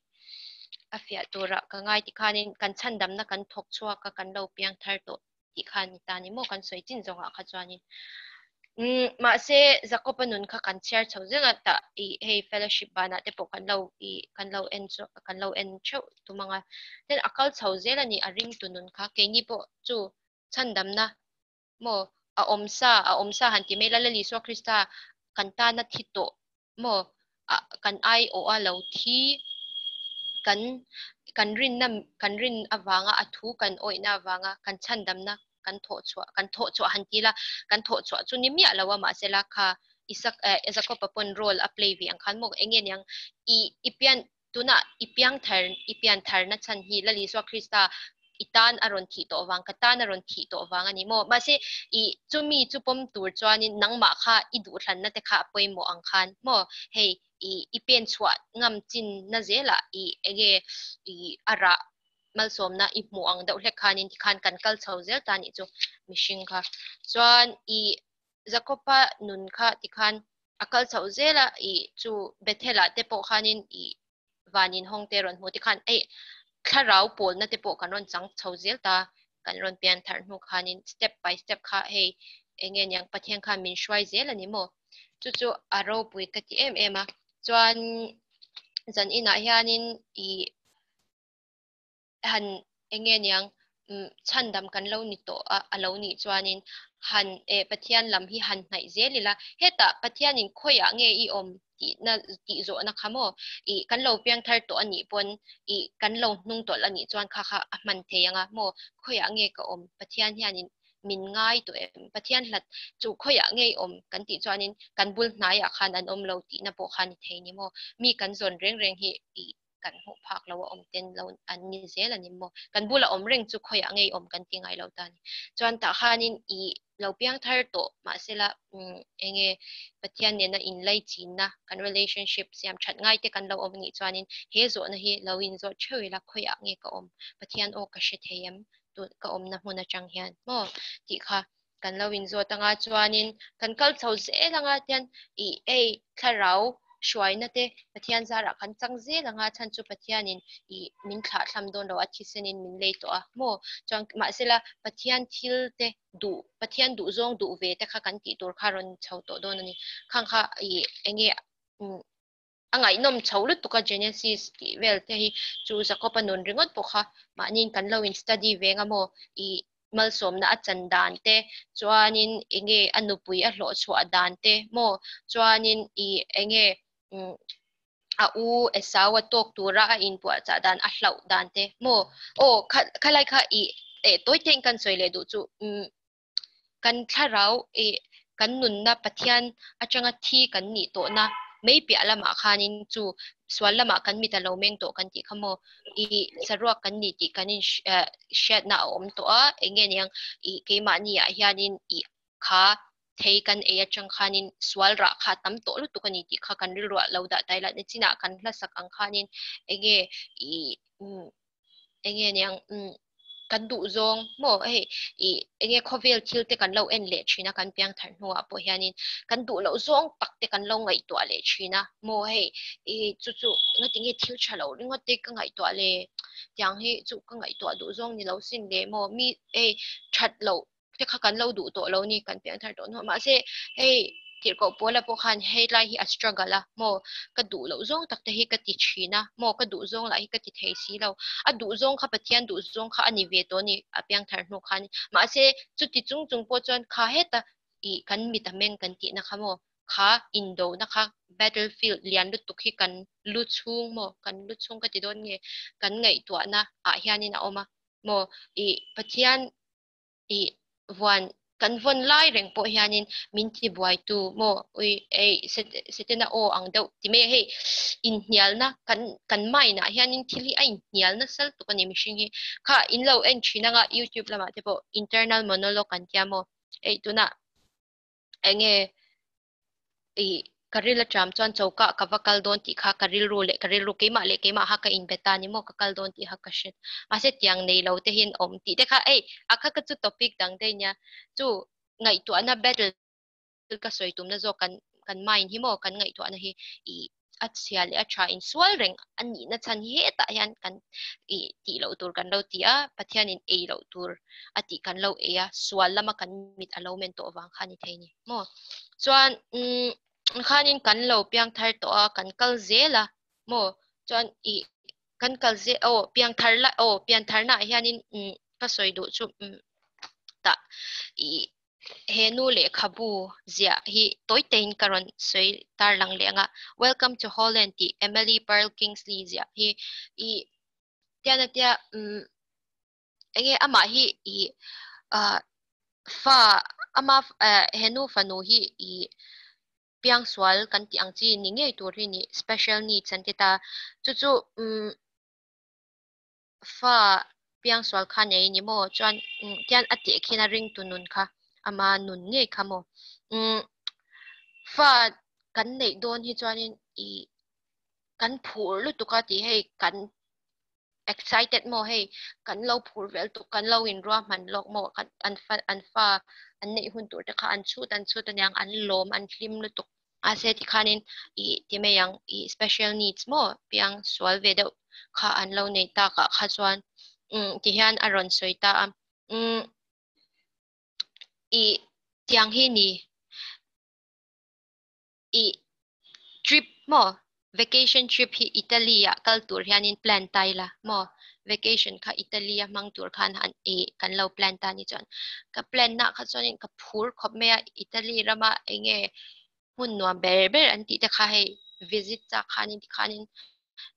a fiah turah ka ngai tikhanin kan chhandamna kan thawk chhuak a, kan lo piang thar tawh tih kha ni ta ni maw kan sawi chin zawngah kha chuanin umm mahse Jacob-a nun kha kan chhiar chho zel a tah ih hei fellowship banah te pawh kan lo ih kan lo en chu kan lo en theuh tum ang a then a kal chho zel a ni a ring tu nun kha keini pawh chu chhandamna maw a awm sa a awm sa han ti mai la Lal Isua Krista kan tana thi tawh maw ah kan aiawh a lo thi kan kan rinna kan rin avanga a thu kan awihna avanga kan chhandamna kan thawh chhuah kan thawh chhuah han ti la kan thawh chhuah chu ni miah lo a mahsela kha Isak eh Jacob-a pawn role a play ve ang khan maw eng nge niang i i pian Tunah i piang thar, i pian tharna chhan hi Lal Isua Krista i tan a rawn thih tawh vang, ka tan a rawn thih tawh vang a ni maw? Mahse, i chumi chu pawm tur chuanin nangmah kha i duhthlanna te kha a pawimawh ang khan maw? Hei, i i pen chhuah ngam chinna zelah i enge i a rah malsawmna i hmuh ang deuh hlek khanin tikhan kan kal chho zel ta nih chu mihring kha. Chuan i Jakob-a nun kha tikhan a kal chhoh zel a, ih chu Bethel ah te pawh khanin ih van in hawng te rawn hmu te khan ei thlarau pawlna te pawh kan rawn chang chho zel ta, kan rawn pian thar hnu khanin step by step kha hei eng nge niang Pathian khan min hruai zel a ni maw? Chu chu a ropui ka ti em em a, chuan zan inah hianin ih han eng nge niang chhandam kan lo ni tawh a a lo nih chuanin han eh Pathian lam hi han hnaih zel ila hetah Pathianin khawiah nge i awm tihna tih zawhna kha maw ih kan lo piang thar tawh a nih pawn ih kan lo hnung tawlh a nih chuan kha kha a hman thei ang a maw khawiah nge ka awm Pathian hianin min ngai tawh em Pathian hlat chu khawiah nge i awm kan tih chuanin kan bul hnaiah khan an awm lo tihna pawh kha ni thei ni maw mi kan zawn reng reng hi ih kan hmuh phak lo a awm ten lo an ni zel a ni maw? Kan bula awm reng chu khawiah ngei awm kan ti ngai lo ta ni. Chuan tah khanin i lo piang thar tawh mahsela enge Pathian nena inlaichinna kan relationship siam that ngai te kan lo awm anih chuanin he zawhna hi lo inzawt theuh ila khawiah nge ka awm? Pathian aw ka hre thei em? Tun ka awmna hmun atang hian maw? Tih kha kan lo inzawt anga chuanin kan kal chho zel anga tian i ei thlarau. Hruaina te Pathian zarah kan chang zel anga chhan chu Pathianin i min thlah thlam dawn lo a thisenin min lei tawh a maw? Chuan mahsela Pathian thil te duh Pathian duh zawng duh ve te kha kan tih tur kha rawn chho tawh dawn a ni. Khang kha i enge a ngaihnawm chho lutuk a Genesis tih vel te hi chu Jacob-a nun ringawt pawh kha mahniin kan lo in study ve anga maw i malsawmna a chan dan te chuanin enge a nupui a hlawh chhuah dan te maw chuanin i enge a u Esau a tawk tura a inpuahchah dan a hlauh dan te maw aw kha khalai kha i eh tawi te in kan sawi leh duh chu kan thlarau i kan nunna Pathian atanga thi kan nih tawhna mei piah lamah khanin chu sual lamah kan mit a lo meng tawh kan tih kha maw i saruak kan ni tih kan in hriatna a awm tawh a eng nge niang i keimahni ah hianin i kha thei kan ei atang khanin sual rah kha tam tawh lutuk a ni tih kha kan rilruah lo dah tai la nichinah kan hlasak ang khanin eng nge i eng nge niang kan duh zawng maw hei ih eng nge khawvel thil te kan lo en leh thin a kan piang thar hnuah pawh hianin kan duh loh zawng tak te kan lo ngaihtuah leh thin a maw hei ih chu chu engati nge thil tha lo ringawt te ka ngaihtuah le tiang hi chu ka ngaihtuah duh zawng ni lo sin le maw mi hei that loh te kha kan lo duh tawh lo ni kan piang thar tawh hnuah mahse hei tirhkoh pawla pawh khan hei lai hi a struggle a maw ka duh loh zawng tak te hi ka ti thin a maw ka duh zawng lah hi ka ti thei si lo a duh zawng kha Pathian duh zawng kha a ni ve tawh a ni a piang thar hnu khan mahse chuti chung chung pawh chuan kha heta ih kan mit a meng kan tihna kha maw kha indona kha battlefield lian lutuk hi kan lu chhung maw kan lu chhung ka ti dawn nge kan ngaihtuahna ah hianin a awm a maw ih Pathian ih vuan kan vawn lai reng pawh hianin min ti buaitu maw ui ei setena aw ang deuh ti mai a hei inhnialna kan kan mind ah hianin thil hi a inhnial nasa lutuk a ni mihring hi kha in lo en thin anga youtube lamah te pawh internal monologue an tia maw ei tunah eng nge ih ka ril atram chuan choka ka va kal dawn tih kha ka rilru leh ka rilru keimah leh keimah kha ka inbe ta ni maw ka kal dawn tih kha ka hre mahse tiang nei lo te hian awm tih te kha ei a kha ka chu topic dang daih nia chu ngaihtuahna battle ka sawi tumna zawk kan kan mind hi maw kan ngaihtuahna hi ih a chhia leh a tha insual reng a nihna chhan hi hetah hian kan ih tih loh tur kan lo ti a, Pathianin ei loh tur a tih kan lo ei a, sual lama kan mit a lo men tawh vang kha a ni thei ni maw. Chuan umm khanin kan lo piang thar tawh a, kan kal zel a maw, chuan ih kan kal zel aw piang thar la aw pian tharnaah hianin umm ka sawi duh chu umm tah ih He nu lehkhabu ziah hi tawi teiin ka rawn sawi tar lang leh ang a, Welcome to Holland tih Emily Pearl Kingsley ziah hi i tian a tia umm enge amah hi i ah fa ama eh he nu fanu hi i piangsual kan tih ang chi ni ngei tur hi ni special needs an ti ta chu chu umm fa piangsual kha nei ni maw chuan tian a tih khin a ringtu nun kha ama nun ngei kha maw umm fa kan neih dawn hi chuanin ih kan phur lutuk a tih hei kan excited maw hei kan lo phur vel tuk kan lo inruahman lawk maw kan an fa an fa an neih hun tur te kha an chhut an chhut aniang an lawm an hlim lutuk. Mahse tikhanin ih ti mai ang ih special needs maw piang sual ve deuh kha an lo nei takah kha chuan umm tihian a rawn sawi ta a umm ih tiang hi ni ih trip maw vacation trip hi Italy ah kal tur hianin plan ta ila maw vacation kha Italy a hmang tur khan han ih kan lo plan ta ni chuan ka plan na kha chuanin ka phur khawp mai a Italy rama eng nge hmun nuam ber ber an tih te kha hei visit chak khanin tikhanin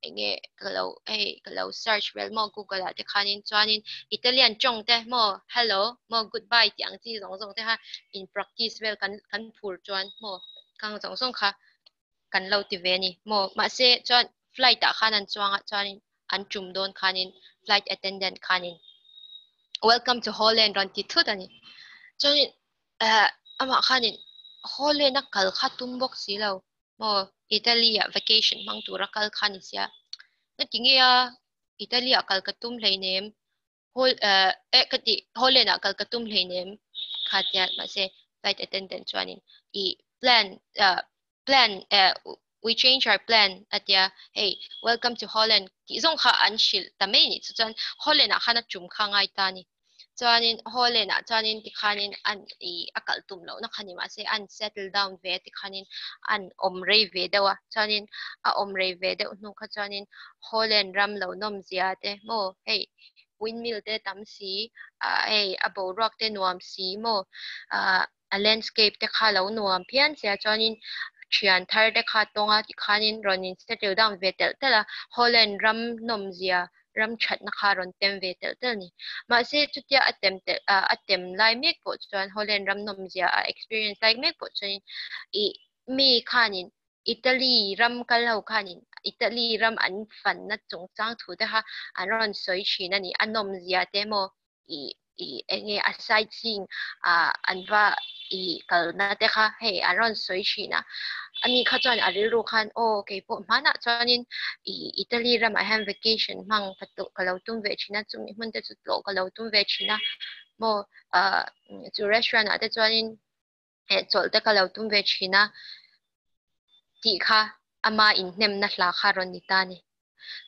eng nge ka lo hei ka lo search vel maw google ah te khanin chuanin Italian tawng te maw hello maw goodbye tih ang chi zawng zawng te kha in practice vel kan kan phur chuan maw khang zawng zawng kha kan lo ti ve a ni maw mahse chuan flight ah khan an chuang a chuanin an tum dawn khanin flight attendant khanin welcome to Holland rawn ti thut a ni chuanin eh amah khanin Holland a kal kha tum bawk si lo maw Italy ah vacation hmang tura kal kha ni sia ngatinge a Italy ah kal ka tum hleinem Hol eh eh ka ti Holland ah kal ka tum hleinem kha tia mahse flight attendant chuanin i plan ah plan eh. We change our plan a tia hei welcome to Holland tih zawng kha an hrilh ta mai nih chu chuan Holland ah khan a tum kha ngai ta ni chuanin Holland ah chuanin tikhanin an ih a kalh tum lohna kha ni mahse an settle down ve a tikhanin an awm rei ve deuh a chuanin a awm rei ve deuh hnu kha chuanin Holland ram lo nawm zia te maw hei windmill te tam si ah hei a boruak te nuam si maw ah a landscape te kha lo nuam phian sia chuanin thian thar te kha tawnga tikhanin rawn in settle down ve telh telh a Holland ram nawm zia ram thatna kha rawn tem ve telh telh a ni. Mahse chutia a tem telh ah a tem lai mek pawh chuan Holland ram nawm zia a experience lai mek pawh chuanin ih mi khanin Italy ram kal ho khanin Italy ram an fanna chungchang thu te kha an rawn sawi thin a ni a nawm zia te maw ih ih eng nge a sightseeing ah an va ih kalna te kha hei an rawn sawi thin a ani kha chuan a rilru khan aw keipawh hmanah chuanin ih Italy ramah hian vacation hmang ka tuh ka lo tum ve thin a chumi hmun te chu tlawh ka lo tum ve thin a maw ah chu restaurant ah te chuanin eh chawlh te ka lo tum ve thin a tih kha ama inhnemna hla kha rawn ni ta a ni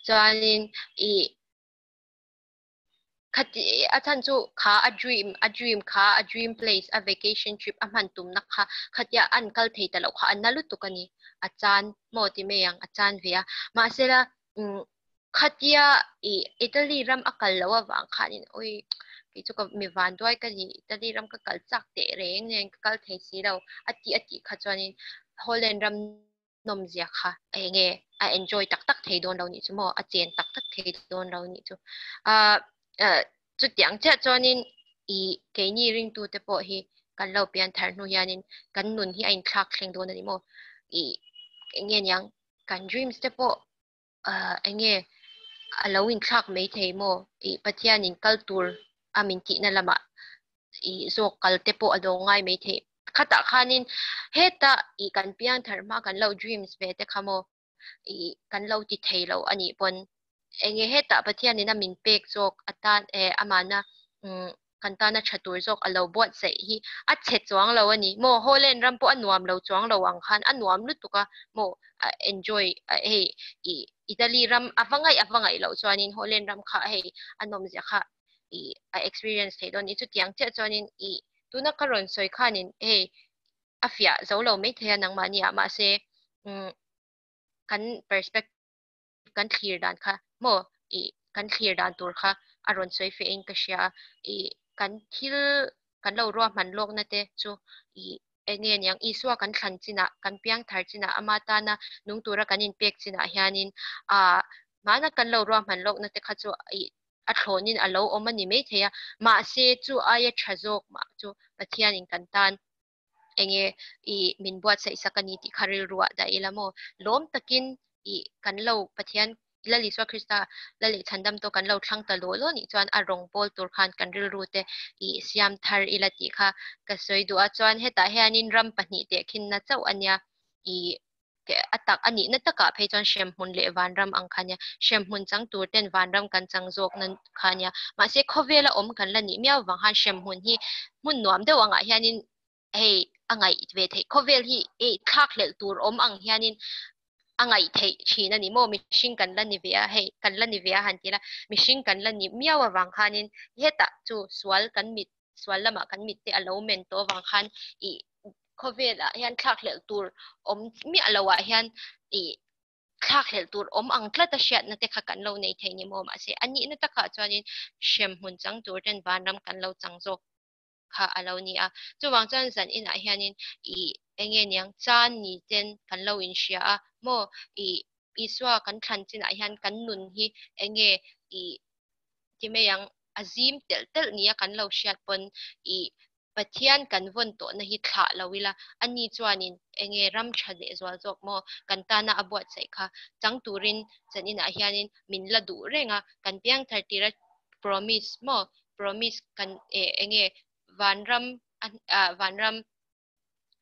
chuanin ih. Khati a chhan chu kha a dream a dream kha a dream place a vacation trip a hman tumna kha khatia an kal thei ta loh kha a na lutuk a ni a chan maw ti mai ang a chan ve a mahsela umm khatia ih Italy ram a kal loh avang khanin awi kei chu ka mi van duai ka ni Italy ram ka kal chak teh reng nen ka kal thei si lo a tih a tih kha chuanin Holland ram nawmzia kha eng nge a enjoy tak tak thei dawn lo nih chu maw a chen tak tak thei dawn lo nih chu ah chutiang chiah chuanin ih keini ringtute pawh hi kan lo pian thar hnu hianin kan nun hi a inthlak thleng dawn a ni maw ih eng nge niang kan dreams te pawh ah eng nge a lo inthlak mai thei maw ih Pathianin kal tur a min tihna lamah ih zawk kal te pawh a lo ngai mai thei. Khatah khanin heta ih kan piang thar hma kan lo dreams ve te kha maw ih kan lo ti thei lo a nih pawn enge hetah Pathianin a min pek zawk atan eh amahna umm kan tana tha tur zawk a lo buatsaih hi a chhe chuang lo a ni maw Holland ram pawh a nuam lo chuang lo ang khan a nuam lutuk a maw a enjoy hei ih Italy ram a va ngaih a va ngaih loh chuanin Holland ram kha hei a nawmzia kha ih a experience theih dawn ni chutiang chiah chuanin ih tuna ka rawn sawi khanin hei a fiah zo lo maithei a nangmahni ah mahse umm kan perspective kan thlir dan kha maw ih kan thlir dan tur kha a rawn sawi feh in ka hria a ih kan thil kan lo ruahman lawkna te chu ih eng nge niang Isua kan thlan chinah kan piang thar chinah ama tana nung tura kan inpek chinah hianin ah hmana kan lo ruahman lawkna te kha chu ih a thlawnin a lo awm a ni maithei a, mahse chu aia tha zawk mah chu Pathianin kan tan enge i min buatsaih sak a ni tih kha rilruah dah ila maw? Lawm takin i kan lo Pathian Lal Isua Krista la leh chhandam tawh kan lo thlang ta law law nih chuan a rawng pawl tur khan kan rilru te i siam thar ila tih kha ka sawi duh a, chuan hetah hianin ram pahnih tehkhinna chauh a nia i a tak a nihna takah phei chuan hremhmun leh vanram ang kha nia hremhmun chang tur ten vanram kan chang zawk na kha nia mahse khawvela awm kan la nih miau vang khan hremhmun hi hmun nuam deuh angah hianin hei a ngaih ve theih khawvel hi hei thlak hlelh tur awm ang hianin a ngaih theih thin a ni maw mihring kan la ni ve a hei kan la ni ve a han ti la mihring kan la ni miau avang khanin hetah chu sual kan mit sual lamah kan mit te a lo men tawh avang khan ih khawvelah hian thlakhlelh tur awm miah loh ah hian ih thlakhlelh tur awm ang tlat a hriatna te kha kan lo nei thei ni maw mahse a nihna takah chuanin hremhmun chang tur ten vanram kan lo chang zawk kha a lo ni a chuvang chuan zan inah hianin ih eng nge niang chan ni ten kan lo inhria a maw ih Isua kan thlan chinah hian kan nun hi eng nge ih ti mai ang a zim telh telh nia kan lo hriat pawn ih Pathian kan vawn tawhna hi thlah lo ila ani chuanin eng nge ram tha leh zual zawk maw kan tana a buatsaih kha chang turin chaninah hianin min la duh reng a kan piang thar tira promise maw promise kan eng nge vanram vanram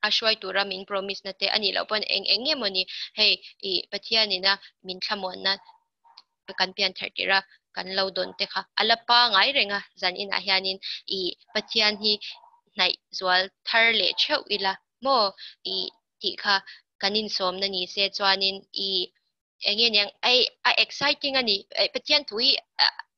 a hruai tura min promise na te a nih loh pawn eng eng nge mawni hei ih Pathian ina min thlamuanna kan pian ther tirh a kan lo dawn te kha a la pangai reng a zan inah hianin ih Pathian hi hnaih zual thar leh theuh ila maw ih tih kha. Kanin som na ni se chuanin i enge niang ai a exciting ani. Pathian thu hi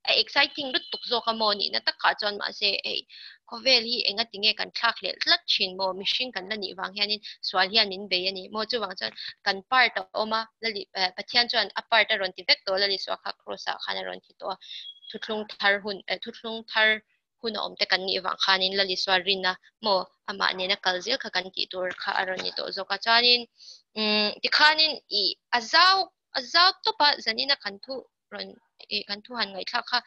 a exciting lut tuk zawk a maw ni na tak kha chuan ma se ei khovel hi enga tinge kan thlak leh tlat thin maw mihring kan la nih wang hianin sual hian min bei ani maw chuwang chuan kan part a awma lali Pathian chuan a part a rawn ti vek to lali suwa kha cross ah khan a rawn thi to thuthlung thar hun thuthlung thar hun a awm te kan nih wang khanin lali suwa rina maw ama nena kal zel kha kan ti tur kha a rawn ni to zawk a chuanin tikhanin i azau azau topa zanina kan thu ron e kan thu han ngai thla kha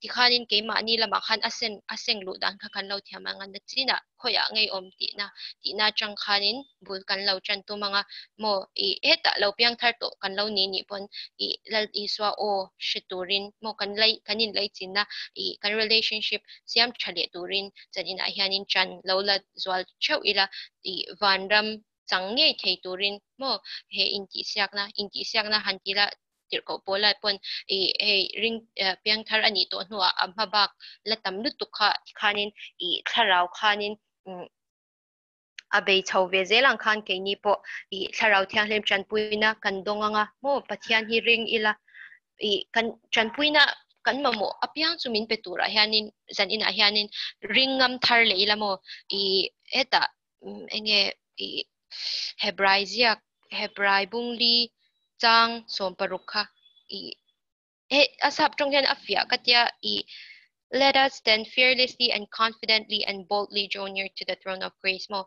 tikhanin keima ni lama khan asen aseng lu dan kha kan lo thiam anga na china khoya ngei om ti na ti na chang khanin bul kan lo chan tu manga mo i heta lo piang thar to kan lo ni ni pon i lal iswa o shiturin mo kan lai kanin lai chin na i kan relationship siam thale turin chan ina hianin chan lo la zwal cheu ila i vanram chang ngei thei turin mo he in ti siak na in ti siak na han tila tir ko pola pon i hei ring piang thar ani to hnuwa amma bak la tam lu tu kha khanin i thlarau khanin a bei chho ve zelang khan ke ni po i thlarau thiang hlem chan puina kan donganga mo Pathian hi ring ila i kan chan puina kan mamo apiang chu min pe tura hianin zan ina hianin ringam thar le ila mo i eta enge i Hebrai ziak Hebrai bungli chang som paruk kha i he asap tong hian afia katia i let us stand fearlessly and confidently and boldly draw near to the throne of grace mo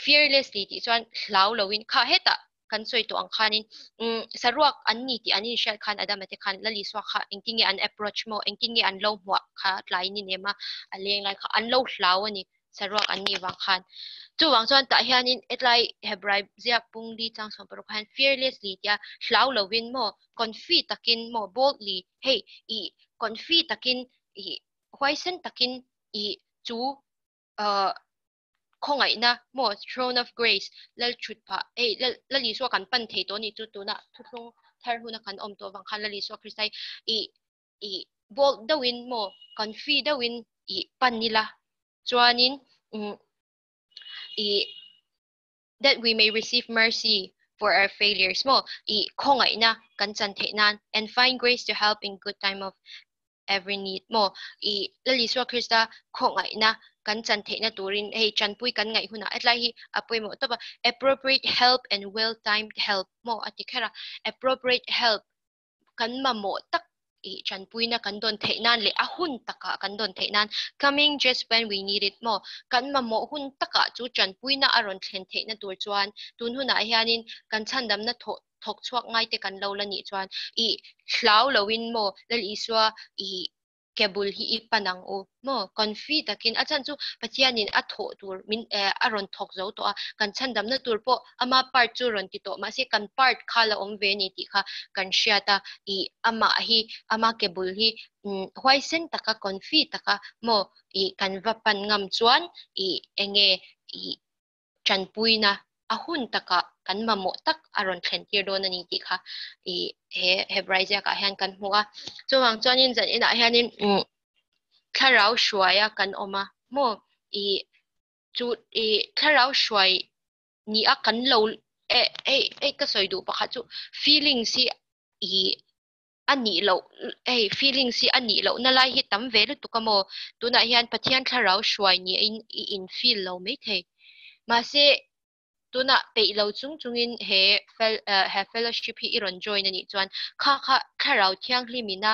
fearlessly ti chuan hlau loin kha heta kan soi to ang khanin saruak an ni ti anin shal khan adam te khan lali swa kha engtinge an approach mo engtinge an lo hmuwa kha tlai ni nema a leng lai kha an lo hlau ani saruak an ni wang khan chu wang chuan ta hianin etlai Hebrai ziak pung li chang som paruk khan fearlessly tia hlau lovin mo confi takin mo boldly hey i confi takin i huaisen takin i chu khongai na mo throne of grace lal chut pha ei lali so kan pan thei to ni chu tu na thuthlung thar huna kan om to wang khan lali so Christai i i bold dawin mo confi dawin i panila chuanin i that we may receive mercy for our failures mo i khongai na kan chan the nan and find grace to help in good time of every need mo i lali so Krista khongai na kan chan the na turin hei chanpui kan ngai huna atlai hi apoi mo toba appropriate help and well timed help mo ati khera appropriate help kan ma mo tak i chanpui na kan don the nan le a hun taka kan don the nan coming just when we need it mo kan ma mo hun taka chu chanpui na aron thlen the na tur chuan tun huna hianin kan chandam na tho thok chuak ngai te kan lo la ni chuan i hlau lowin mo lal iswa i kebul hi i panang o mo confi takin achan chu Pathianin a tho tur min aron thok zo to a kan chandam na tur po ama part chu ron ti to ma se kan part kha la om ve ni ti kha kan hriata i ama hi ama kebul hi huaisen taka confi taka mo i kan va pan ngam chuan i enge i chanpuina a hun taka kan mamo tak aron thlen tir don ani ti kha i he Hebraizia ka hian kan hmuwa chuwang chuanin zan ina hianin thlarau hruaia kan oma mo i chu i thlarau hruai ni a kan lo e e e ka soi du pakhat chu feeling si i ani lo ei feeling si ani lo na lai hi tam ve lu tukamo tuna hian Pathian thlarau hruai ni in in feel lo mai thei ma se tuna pe lo chung chungin he fel he fellowship hi iron join ani chuan kha kha thlarau thiang hlimina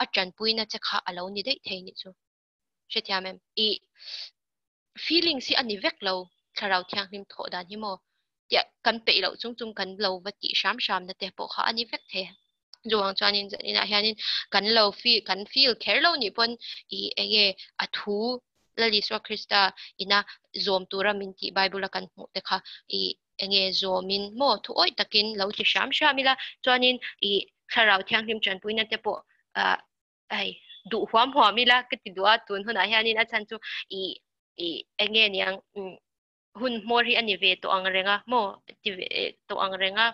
a chanpuina che kha alo ni dei thei ni chu hrethiam em i feeling si ani vek lo thlarau thiang hlim tho dan hi mo tia kan pe lo chung chung kan lo va ti sham sham na te po kha ani vek the zuwang chuanin ina hianin kan lo fi kan feel kher lo ni pon i enge a thu lali swa Krista ina zom tura min ti Bible kan hmu te kha i enge zomin mo thu oi takin lo ti sham shamila chuanin i thlarau thiang hlim chan puina te po a ai du huam huamila ka ti dua tun huna hianin a chan chu i i enge niang hun mor hi ani ve to ang renga mo ti ve to ang renga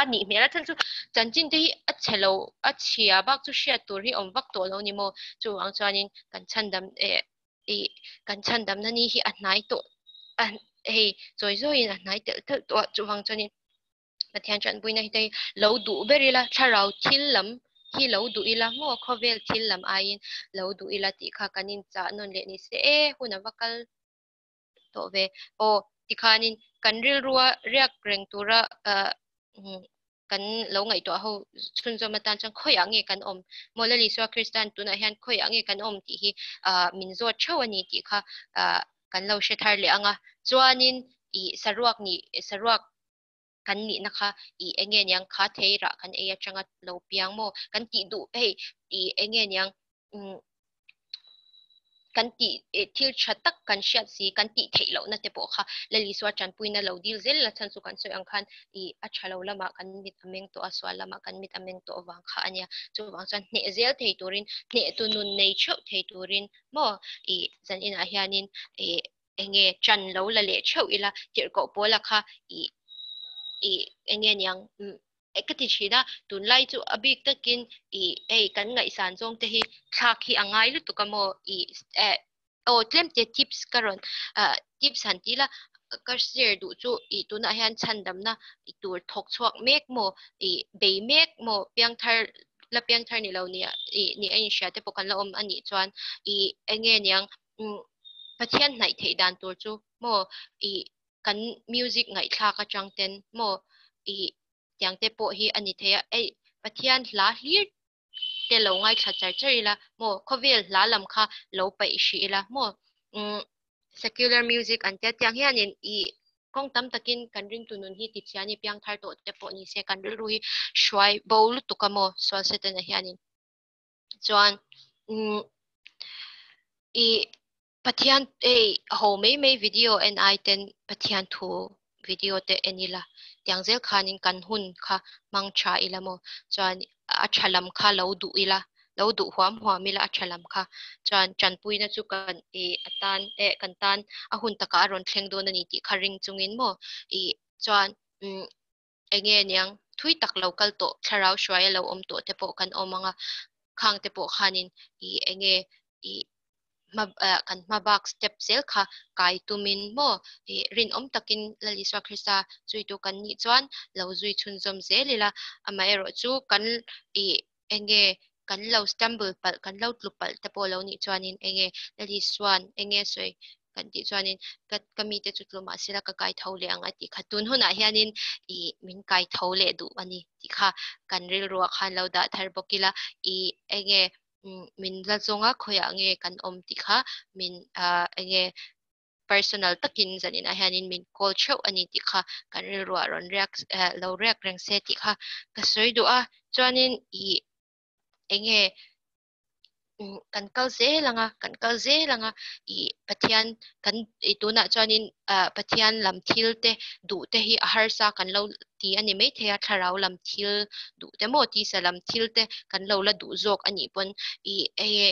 ani mela chan chu chanchin te hi a chelo a chhia bak chu hriat tur hi awm vak tawh lo ni maw chu ang chuanin kan chhandam e i kan chhandam na ni hi a hnai tawh a hei zawi zawiin a hnai telh telh tawh a chuvang chuanin Pathian tanpuina hi te hi lo duh ber ila thlarau thil lam hi lo duh ila maw khawvel thil lam aiin lo duh ila tih kha kan inchah nawn leh ni se e hun a va kal tawh ve aw tikhanin kan rilrua riak reng tura kan lo ngaihtuah ho chhunzawm atan chuan khawiah nge kan awm maw Lal Isua Kristan tunah hian khawiah nge kan awm tih hi min zawt theuh a ni tih kha kan lo hre thar leh ang a chuanin ih saruak nih saruak kan nihna kha ih enge niang kha thei rah kan ei atanga lo piang maw kan tih duh hei ih enge niang umm kan tih thil tha tak kan hriat si kan tih theih lohna te pawh kha Lal Isua tanpuina lo dil zel la chhan chu kan sawi ang khan ih a tha lo lamah kan mit a meng tawh a sual lamah kan mit a meng tawh avang kha a nia chuvang chuan hneh zel thei turin hneh tu nun nei theuh thei turin maw ih zan inah hianin ih enge chan lo la leh theuh ila tirhkoh pawla kha ih ih enge niang ka ti thin a tunlai chu a bik takin ih hei kan ngaihsan zawng te hi thlak hi a ngai lutuk a maw ih eh aw tlem te tips ka rawn ah tips han ti ila ka share duh chu ih tunah hian chhandamna tur thawk chhuak mek maw ih bei mek maw piangthar la piangthar ni lo nia ih ni a inhria te pawh kan la awm a nih chuan ih enge niang umm Pathian hnaih theih dan tur chu maw ih kan music ngaihthlak atang ten maw ih tiang te pawh hi a ni thei a ei Pathian hla hlir te lo ngaithla char char ila maw khawvel hla lam kha lo paih hrih ila maw umm secular music an tia tiang hianin ih kawng tam takin kan ringtu nun hi tichhian i piang thar tawh te pawh ni se kan rilru hi hruai bo lutuk a maw sual Satan-a hianin. Chuan umm ih Pathian ei ho mai mai video en ai ten Pathian thu video te en ila tiang zel khanin kan hun kha hmang tha ila maw chuan a tha lam kha lo duh ila lo duh huam huam ila a tha lam kha chuan tanpuina chu kan ih atan eh kan tan a hun takah a rawn thleng dawn a ni tih kha ring chungin maw ih chuan umm enge niang thui tak lo kal tawh thlarau hruai a lo awm tawh te pawh kan awm ang a khang te pawh khanin ih enge ih hma ah kan hma bak step zel kha kai tumin maw ih rinawm takin Lal Isua Krista zuitu kan nih chuan lo zui chhunzawm zel ila amaherawh chu kan ih enge kan lo stumble palh kan lo tlu palh te pawh lo nih chuanin enge Lal Isua'n enge sawi kan tih chuanin ka ka mite chu tlu mah sela ka kai tho leh ang a tih kha tun hunah hianin ih min kai tho leh duh a ni tih kha kan rilruah khan lo dah thar bawk ila ih enge min la zawnga khawiah nge kan awm tih kha min ah enge personal takin zaninah hianin min call theuh a ni tih kha kan rilruah rawn riak eh lo riak reng se tih kha ka sawi duh a chuanin ih enge kan kal zel ang a kan kal zel ang a ih Pathian kan ih tunah chuanin ah Pathian lam thil te duh te hi a harsa kan lo ti a ni maithei a thlarau lam thil duh te maw tisa lam thil te kan lo la duh zawk a nih pawn ih enge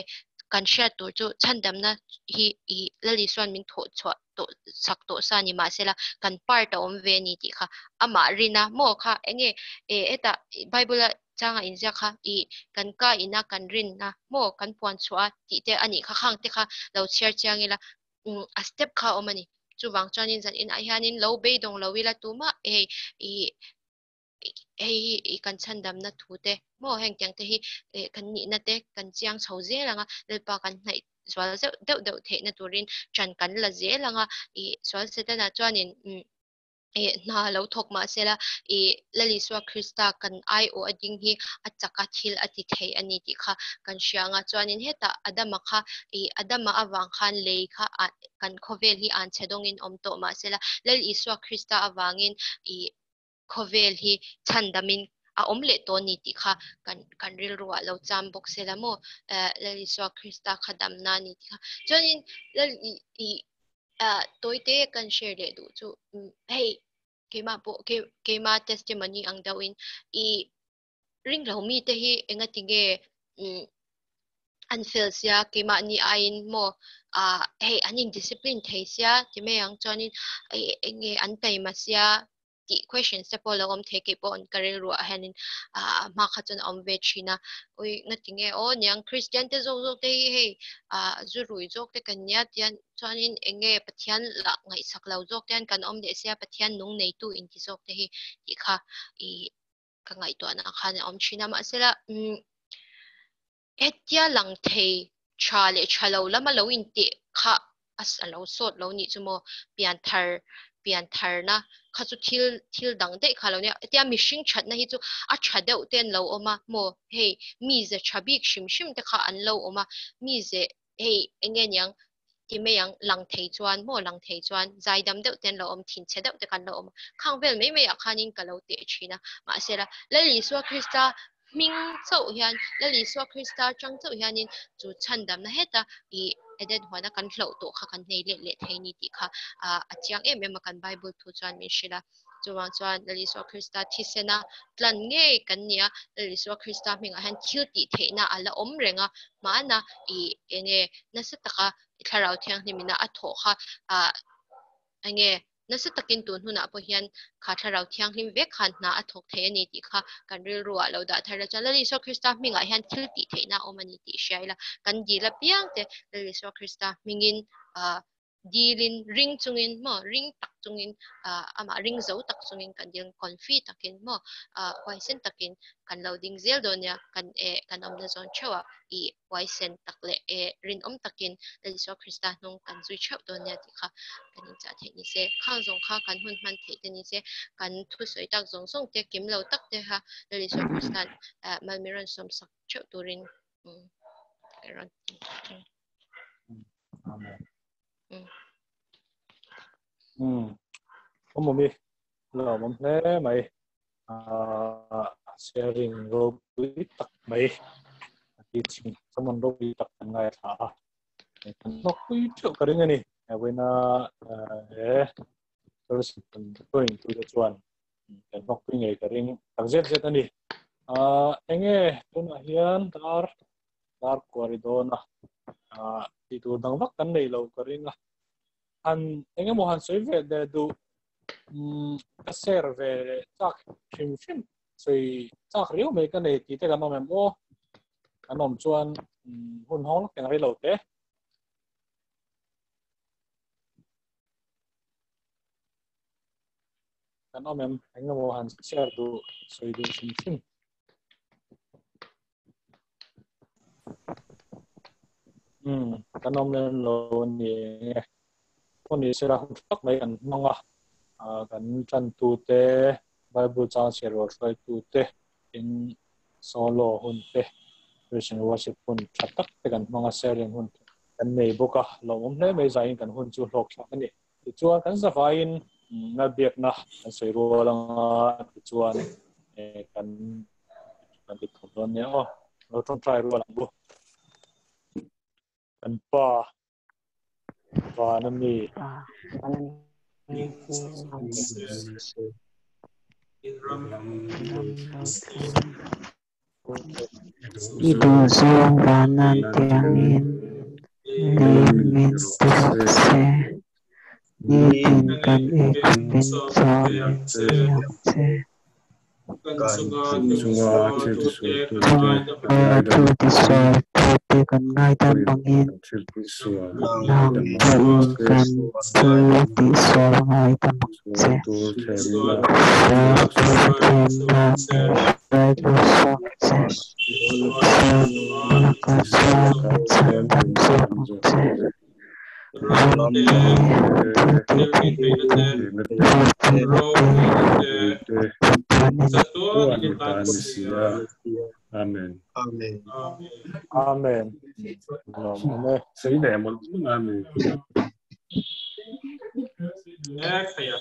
kan hriat tur chu chhandamna hi ih Lal Isua'n min thawh chhuah tawh sak tawh sa ni mahsela kan part a awm ve a ni tih kha amah rin a maw kha enge eh hetah Bible a changa inziak kha ih kan ka ina kan rin a maw kan puan chhuah a tih te a nih kha khang te kha lo chhiar chiang ila umm a step kha a awm a ni chuvang chuanin zan inah hianin lo beidawng lo ila tumah hei ih hei hi ih kan chhandamna thu te maw heng tiang te hi eh kan nihna te kan chiang chho zel ang a Lalpa kan hnaih zual zeuh deuh deuh theihna turin ṭan kan la zel ang a ih sual Setana chuanin umm ih hna lo thawk mah sela ih Lal Isua Krista kan aiawh a ding hi a chak a thil a ti thei a ni tih kha kan hria ang a chuanin hetah Adama kha ih Adama avang khan lei kha ah kan khawvel hi an chhe dawngin awm tawh mah sela Lal Isua Krista avangin ih khawvel hi chhandamin a awm leh tawh a ni tih kha kan kan rilruah lo cham bawk se la maw eh Lal Isua Krista kha damna a ni tih kha chuanin Lal ih ah tawite kan share leh duh chu hei keimah pawh keimah testimony ang deuhin ih ring lo mite hi engati nge umm an fel sia keimahni aiin maw ah hei an in discipline thei sia ti mai ang chuanin eng nge an taima sia. Tih questions te pawh lo awm thei keih pawh ka rilruah hianin ah hma kha chuan a awm ve thin a ui ngati nge aw niang Christian te zawk zawk te hi hei ah zu rui zawk te kan nia tian chuanin eng nge Pathian lah ngaihsak lo zawk te hian kan awm leh sia Pathian nung neitu inti zawk te hi tih kha ih ka ngaihtuahna khan a awm thin a mahsela umm hetia lang thei tha leh tha lo lama lo inteh kha a lo sawt lo nih chu maw pianthar piantharna kha chu thil thil dang daih kha lo nia hetia mihring thatna hi chu a tha deuh te an lo awm a maw hei mize tha bik hrim hrim te kha an lo awm a mize hei eng nge niang ti mai ang lang thei chuan maw lang thei chuan zaidam deuh te an lo awm thinchhe deuh te kha an lo awm a khang vel mai mai ah khanin ka lo teh thin a mahsela Lal Isua Krista hming chauh hian Lal Isua Krista chang chauh hianin chu chhandamna heta ih Eden huana kan hloh tawh kha kan nei let leh thei ni tih kha a chiang em em a kan Bible thu chuan min hrilh a. Chuvang chuan Lal Isua Krista thisena tlan ngei kan ni a, Lal Isua Krista hmingah hian thil tih theihna a la awm reng a, hmana ih enge nasa taka Thlarau Thianghlimina a thawh kha ah enge nasa takin tun hunah pawh hian kha Thlarau Thianghlim vek khan hna a thawk thei a ni tih kha kan rilruah lo dah thar la chuan Lal Isua Krista hmingah hian thil tih theihna a awm a ni tih hria ila kan dil apiang te Lal Isua Krista hmingin ah dilin ring chungin maw ring tak chungin ah amah ring zo tak chungin kan dil confi takin maw ah huaisen takin kan lo ding zel dawn nia kan eh kan awmna zawn theuh ah ih huaisen tak leh eh rinawm takin Lal Isua Krista hnung kan zui theuh dawn nia tih kha kan inchah theih ni se khang zawng kha kan hun hman theih te ni se kan thusawi tak zawng zawng te kim lo tak te kha Lal Isua Krista'n ah malmirawn sawmsak theuh turin umm rawn ti. Amen. Um. Awm mi lo awm hle mai. Ah sharing ropui tak mai. Teaching someone ropui tak kan ngai thla a. Kan hlawk pui theuh ka ring ani. Wena eh fellowship kan join tu te chuan kan hlawk pui ngei ka ring tak zet zet ani. Ah enge tunah hian dar dar kuari dawn a ah tih tur dang vak kan nei lo ka ring a han eng emaw han sawi ve leh duh umm ka share ve leh chak hrim hrim sawi chak riau mai ka nei tih te kan awm em aw kan awm chuan hun hawng lawk eng rei lo te kan awm em eng emaw han share duh sawi duh hrim hrim Um kan awm lem lo a ni eng e pawh ni sela hun tak mai kan hmang a ah kan tantu te Bible chang chhiar rual hruaitu te in solo hun te Christian worship hun tha tak te kan hmang a sharing hun kan nei bawk a lawmawm hle mai zaiin kan hun chu hlawk thlak a ni tichuan kan zavaiin nalbiakna kan sawi rual anga tichuan kan kan ti thawm dawn nia aw lo tawngtai rual ang bu kan pa vana mi I duh zawng vanan tiangin lei min ti rawh se. Nitin kan eikhawpin chaw min pe ang che. Chunga thil tisual tute kan ngaidam bangin nang pawhin kan thil tihsual ngaidam ang che. Sual tur thlemna min hruai lut suak che. Sual laka chuan min chhandam zawk ang che. Ramte, thiltihtheihna te, ropuina te, Chatuan in i tan ni si a. Amen. Amen. Amen. Lawm e. Sei leh mawlh mawlh amen. E khaya.